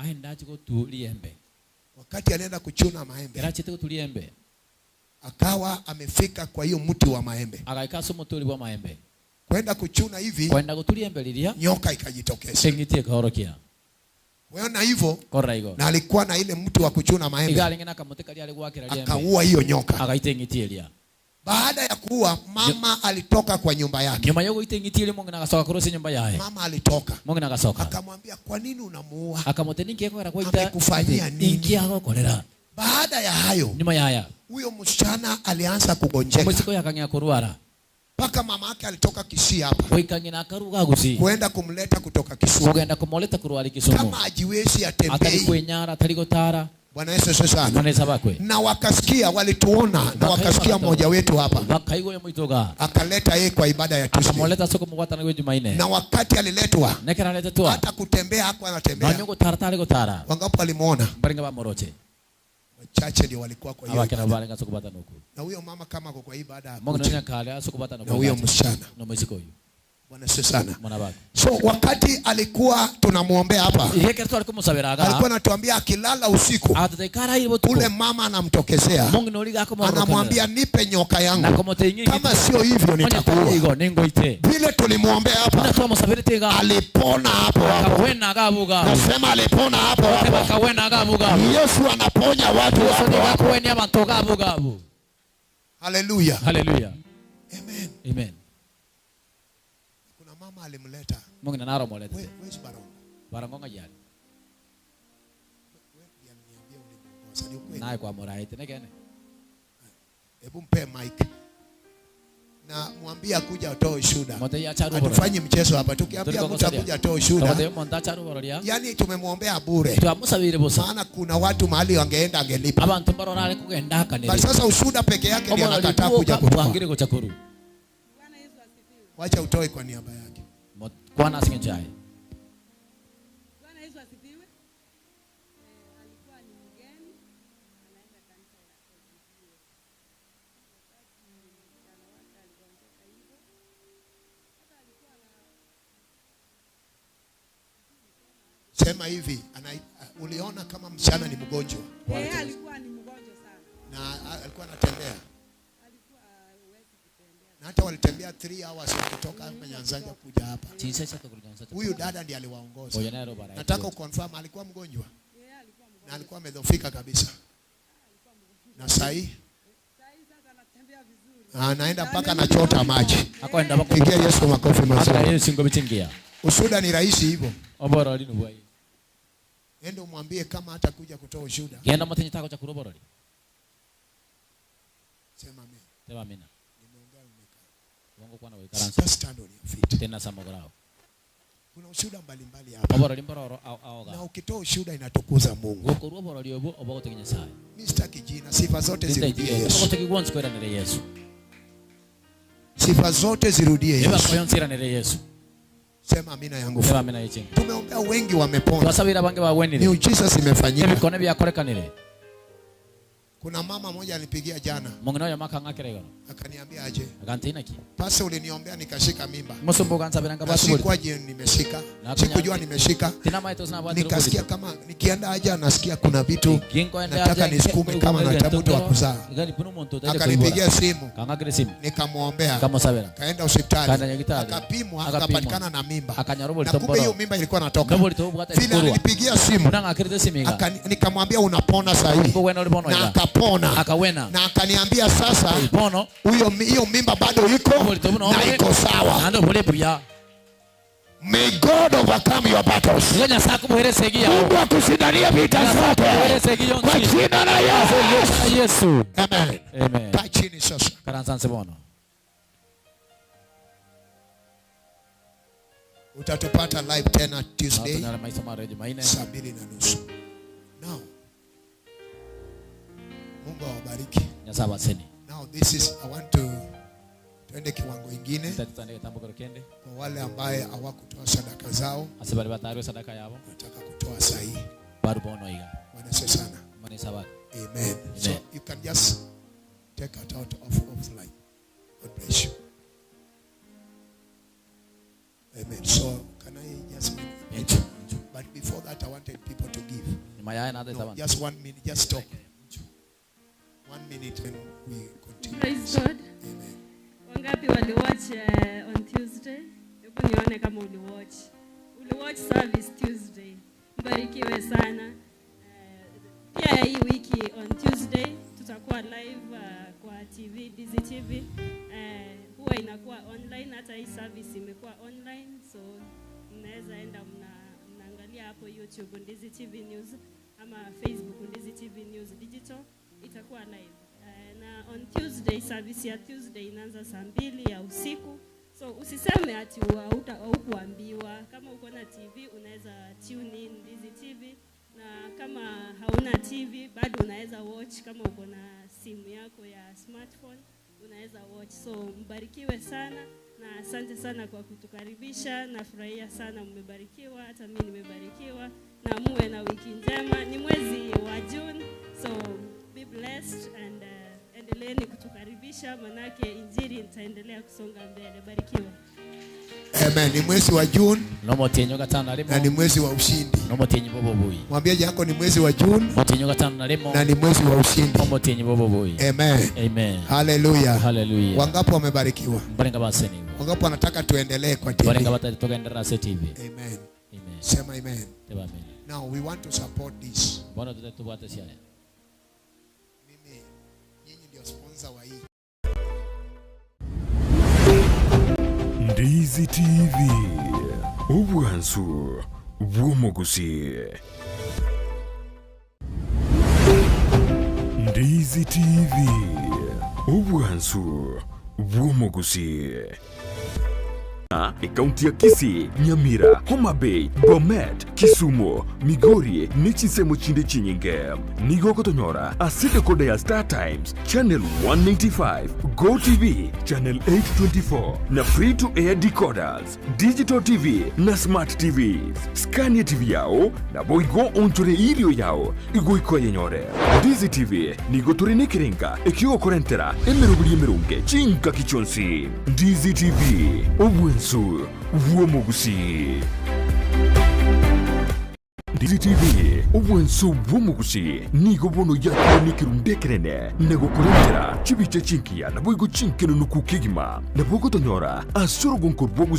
Wakati alienda kuchuna maembe, akawa amefika kwa hiyo mti wa maembe. Kwenda kuchuna hivi, nyoka ikajitokeza. Weona hivyo, na alikuwa na ile mti wa kuchuna maembe, akaua hiyo nyoka. Baada ya kuua, mama alitoka kwa nyumba yake. Mama alitoka. Akamwambia, kwa nini unamuua? Amekufanyia nini? Baada ya hayo, huyo msichana alianza kugonjeka. Paka mama yake alitoka Kisii hapa kwenda kumleta kutoka Kisumu. Kama hajiwezi atembei. Bwana Yesu asifiwe sana. Na wakasikia, walituona na wakasikia mmoja wetu hapa. Akaleta yeye kwa ibada ya Tuesday. Na wakati aliletwa, hata kutembea hakuwa anatembea. Wangapi walimuona? Wachache ndio walikuwa kwa hiyo. Na huyo mama kama kwa ibada na huyo msichana. Bwana Yesu sana. So wakati alikuwa tunamuombea hapa, alikuwa anatuambia akilala usiku, ule mama anamtokezea, anamwambia nipe nyoka yangu, kama sio hivyo nitakuua. Vile tulimuombea hapa, alipona hapo hapo. Nasema alipona hapo hapo. Yesu anaponya watu hapo hapo. Hallelujah. Hallelujah. Amen. Amen. Mama alimleta. Mungu na naro moleta. Where's Barongo? Barongo ngajali. Wewe Naye kwa moraite nekene. Hebu mpe mic. Na mwambie akuja atoe ushuhuda. Hatufanye mchezo hapa. Tukiambia mtu akuja atoe ushuhuda, yaani tumemwombea bure. Maana kuna watu mahali wangeenda angelipa. Basi sasa ushuhuda peke yake ndiye anakataa kuja kutoa. Wacha utoe kwa niaba yake. Bwana asifiwe. Bwana Yesu asifiwe. Alikuwa ni mgeni anaenda kanisa ya KCPA. Wakati mchana wake aligonjeka hivyo. Hata alikuwa na sema hivi, uliona kama msichana ni mgonjwa? Alikuwa ni mgonjwa sana. Na alikuwa anatembea. Alikuwa hawezi kutembea. Na hata walitembea 3 hours kutoka hapa Nyanzanja kuja hapa. Huyu dada ndiye aliwaongoza. Nataka uconfirm alikuwa mgonjwa. Alikuwa mgonjwa. Na alikuwa amedhoofika kabisa. Na sahi sasa anatembea vizuri. Anaenda mpaka anachota maji. Akwenda mpaka. Pigia Yesu makofi mazuri. Yesu ngobichingia. Ushuhuda ni rahisi hivyo. Oboro linu bwai. Endo mwambie kama hatakuja kutoa ushuhuda. Genda mtenye tako cha kuroborori. Sema amen. Sema amina. Wango kwa na wikaransa. Just stand on your feet. Tena samogorao. Kuna ushuhuda mbalimbali hapa. Oboro limbororo aoga. Na ukitoa ushuhuda inatukuza Mungu. Gokorwo boro liobo obogo tegenye sai. Mimi sitaki jina, sifa zote zirudie Yesu. Obogo tegigwonsi kweranire Yesu. Sifa zote zirudie Yesu. Eba koyonsiranire Yesu. Sema amina yangu. Sema amina yetu. Tumeombea wengi wamepona. Twasabira bange bawenire. Miujiza zimefanyika. Ebikone byakorekanire. Kuna mama moja alinipigia jana. Mungino ya maka ngakirego. Akaniambia aje. Akantina ki. Pasa uliniombea nikashika mimba. Musumbu kansabira ngabasuburi. Sikuwa je nimeshika. Sikujua nimeshika. Tina maito sina watu. Nikasikia kama nikienda haja nasikia kuna vitu nataka nisukume kama natafuta wa kuzaa. Akanipigia simu. Kangakire simu. Nikamwombea. Kamusabira. Kaenda hospitali. Akapimwa akapatikana na mimba. Na kumbe hiyo mimba ilikuwa inatoka. Vile alinipigia simu. Nikamwambia unapona sasa hivi. Na akapona. Akawena. Na akaniambia sasa huyo hiyo mimba bado iko na iko sawa. May God overcome your battles. Mungu akushindanie vita zote kwa jina la Yesu. Amen. Amen. Kaa chini sasa. Utatupata live tena Tuesday saa 2:30. Now, Mungu awabariki. Now this is, I want to tuende kiwango ingine. Kwa wale ambaye hawakutoa sadaka zao, nataka kutoa sahi. Bwana sana. Amen. So you can just take it out of offline. God bless you. Amen. So can I just mention? But before that, I wanted people to give. No, just 1 minute. Just talk. 1 minute and we continue. Praise God. Amen. Wangapi waliwatch on Tuesday? Hebu nione kama uliwatch. Uliwatch service Tuesday. Mbarikiwe sana. Pia hii wiki on Tuesday tutakuwa live kwa TV, Ndizi TV. Huwa inakuwa online, hata hii service imekuwa online, so mnaweza enda mnaangalia hapo YouTube Ndizi TV News ama Facebook Ndizi TV News Digital, itakuwa live. Na on Tuesday, service ya Tuesday inaanza saa 2 ya usiku. So usiseme ati haukuambiwa. Kama uko na TV unaweza tune in Ndizi TV, na kama hauna TV bado unaweza watch. Kama uko na simu yako ya smartphone unaweza watch. So mbarikiwe sana na asante sana kwa kutukaribisha. Nafurahia sana mmebarikiwa, hata mimi nimebarikiwa, na muwe na wiki njema. Ni mwezi wa June, so be blessed and endeleeni kutukaribisha, manake injili itaendelea kusonga mbele. Barikiwa. Amen. Ni mwezi wa June na ni mwezi wa ushindi. Mwambie yako ni mwezi wa June na ni mwezi wa ushindi. Amen. Amen. Hallelujah. Hallelujah. Wangapi wamebarikiwa? Wangapi wanataka tuendelee kwa TV? Amen. Amen. Sema amen. Amen. Now we want to support this. Mimi nyinyi ndio sponsor wa hii. Ndizi TV, obwansu bw'omuguzi. Ndizi TV, obwansu bw'omuguzi. Ekaunti ya Kisii, Nyamira, Homa Bay, Bomet, Kisumu, Migori ne chinsemo chinde chinyinge. Nigo kotonyora ase dekoda ya Star Times Channel 185, Go TV Channel 824 na free to air decoders, digital TV na smart TVs. Scan ya TV yao na boigo onchore irio yao igoiko yenyore. Ndizi TV nigo turinekerenga ekigokorentera emeroburi emerunge chinka kichonsi. Ndizi TV obwensu bw'omugusi. Ndizi TV obwensu bw'omugusi nigo bono yakinikirundekerene negokurentera chibiche chinkiya naboigo chinkenunuku kigima nabogotonyora ase orugonko.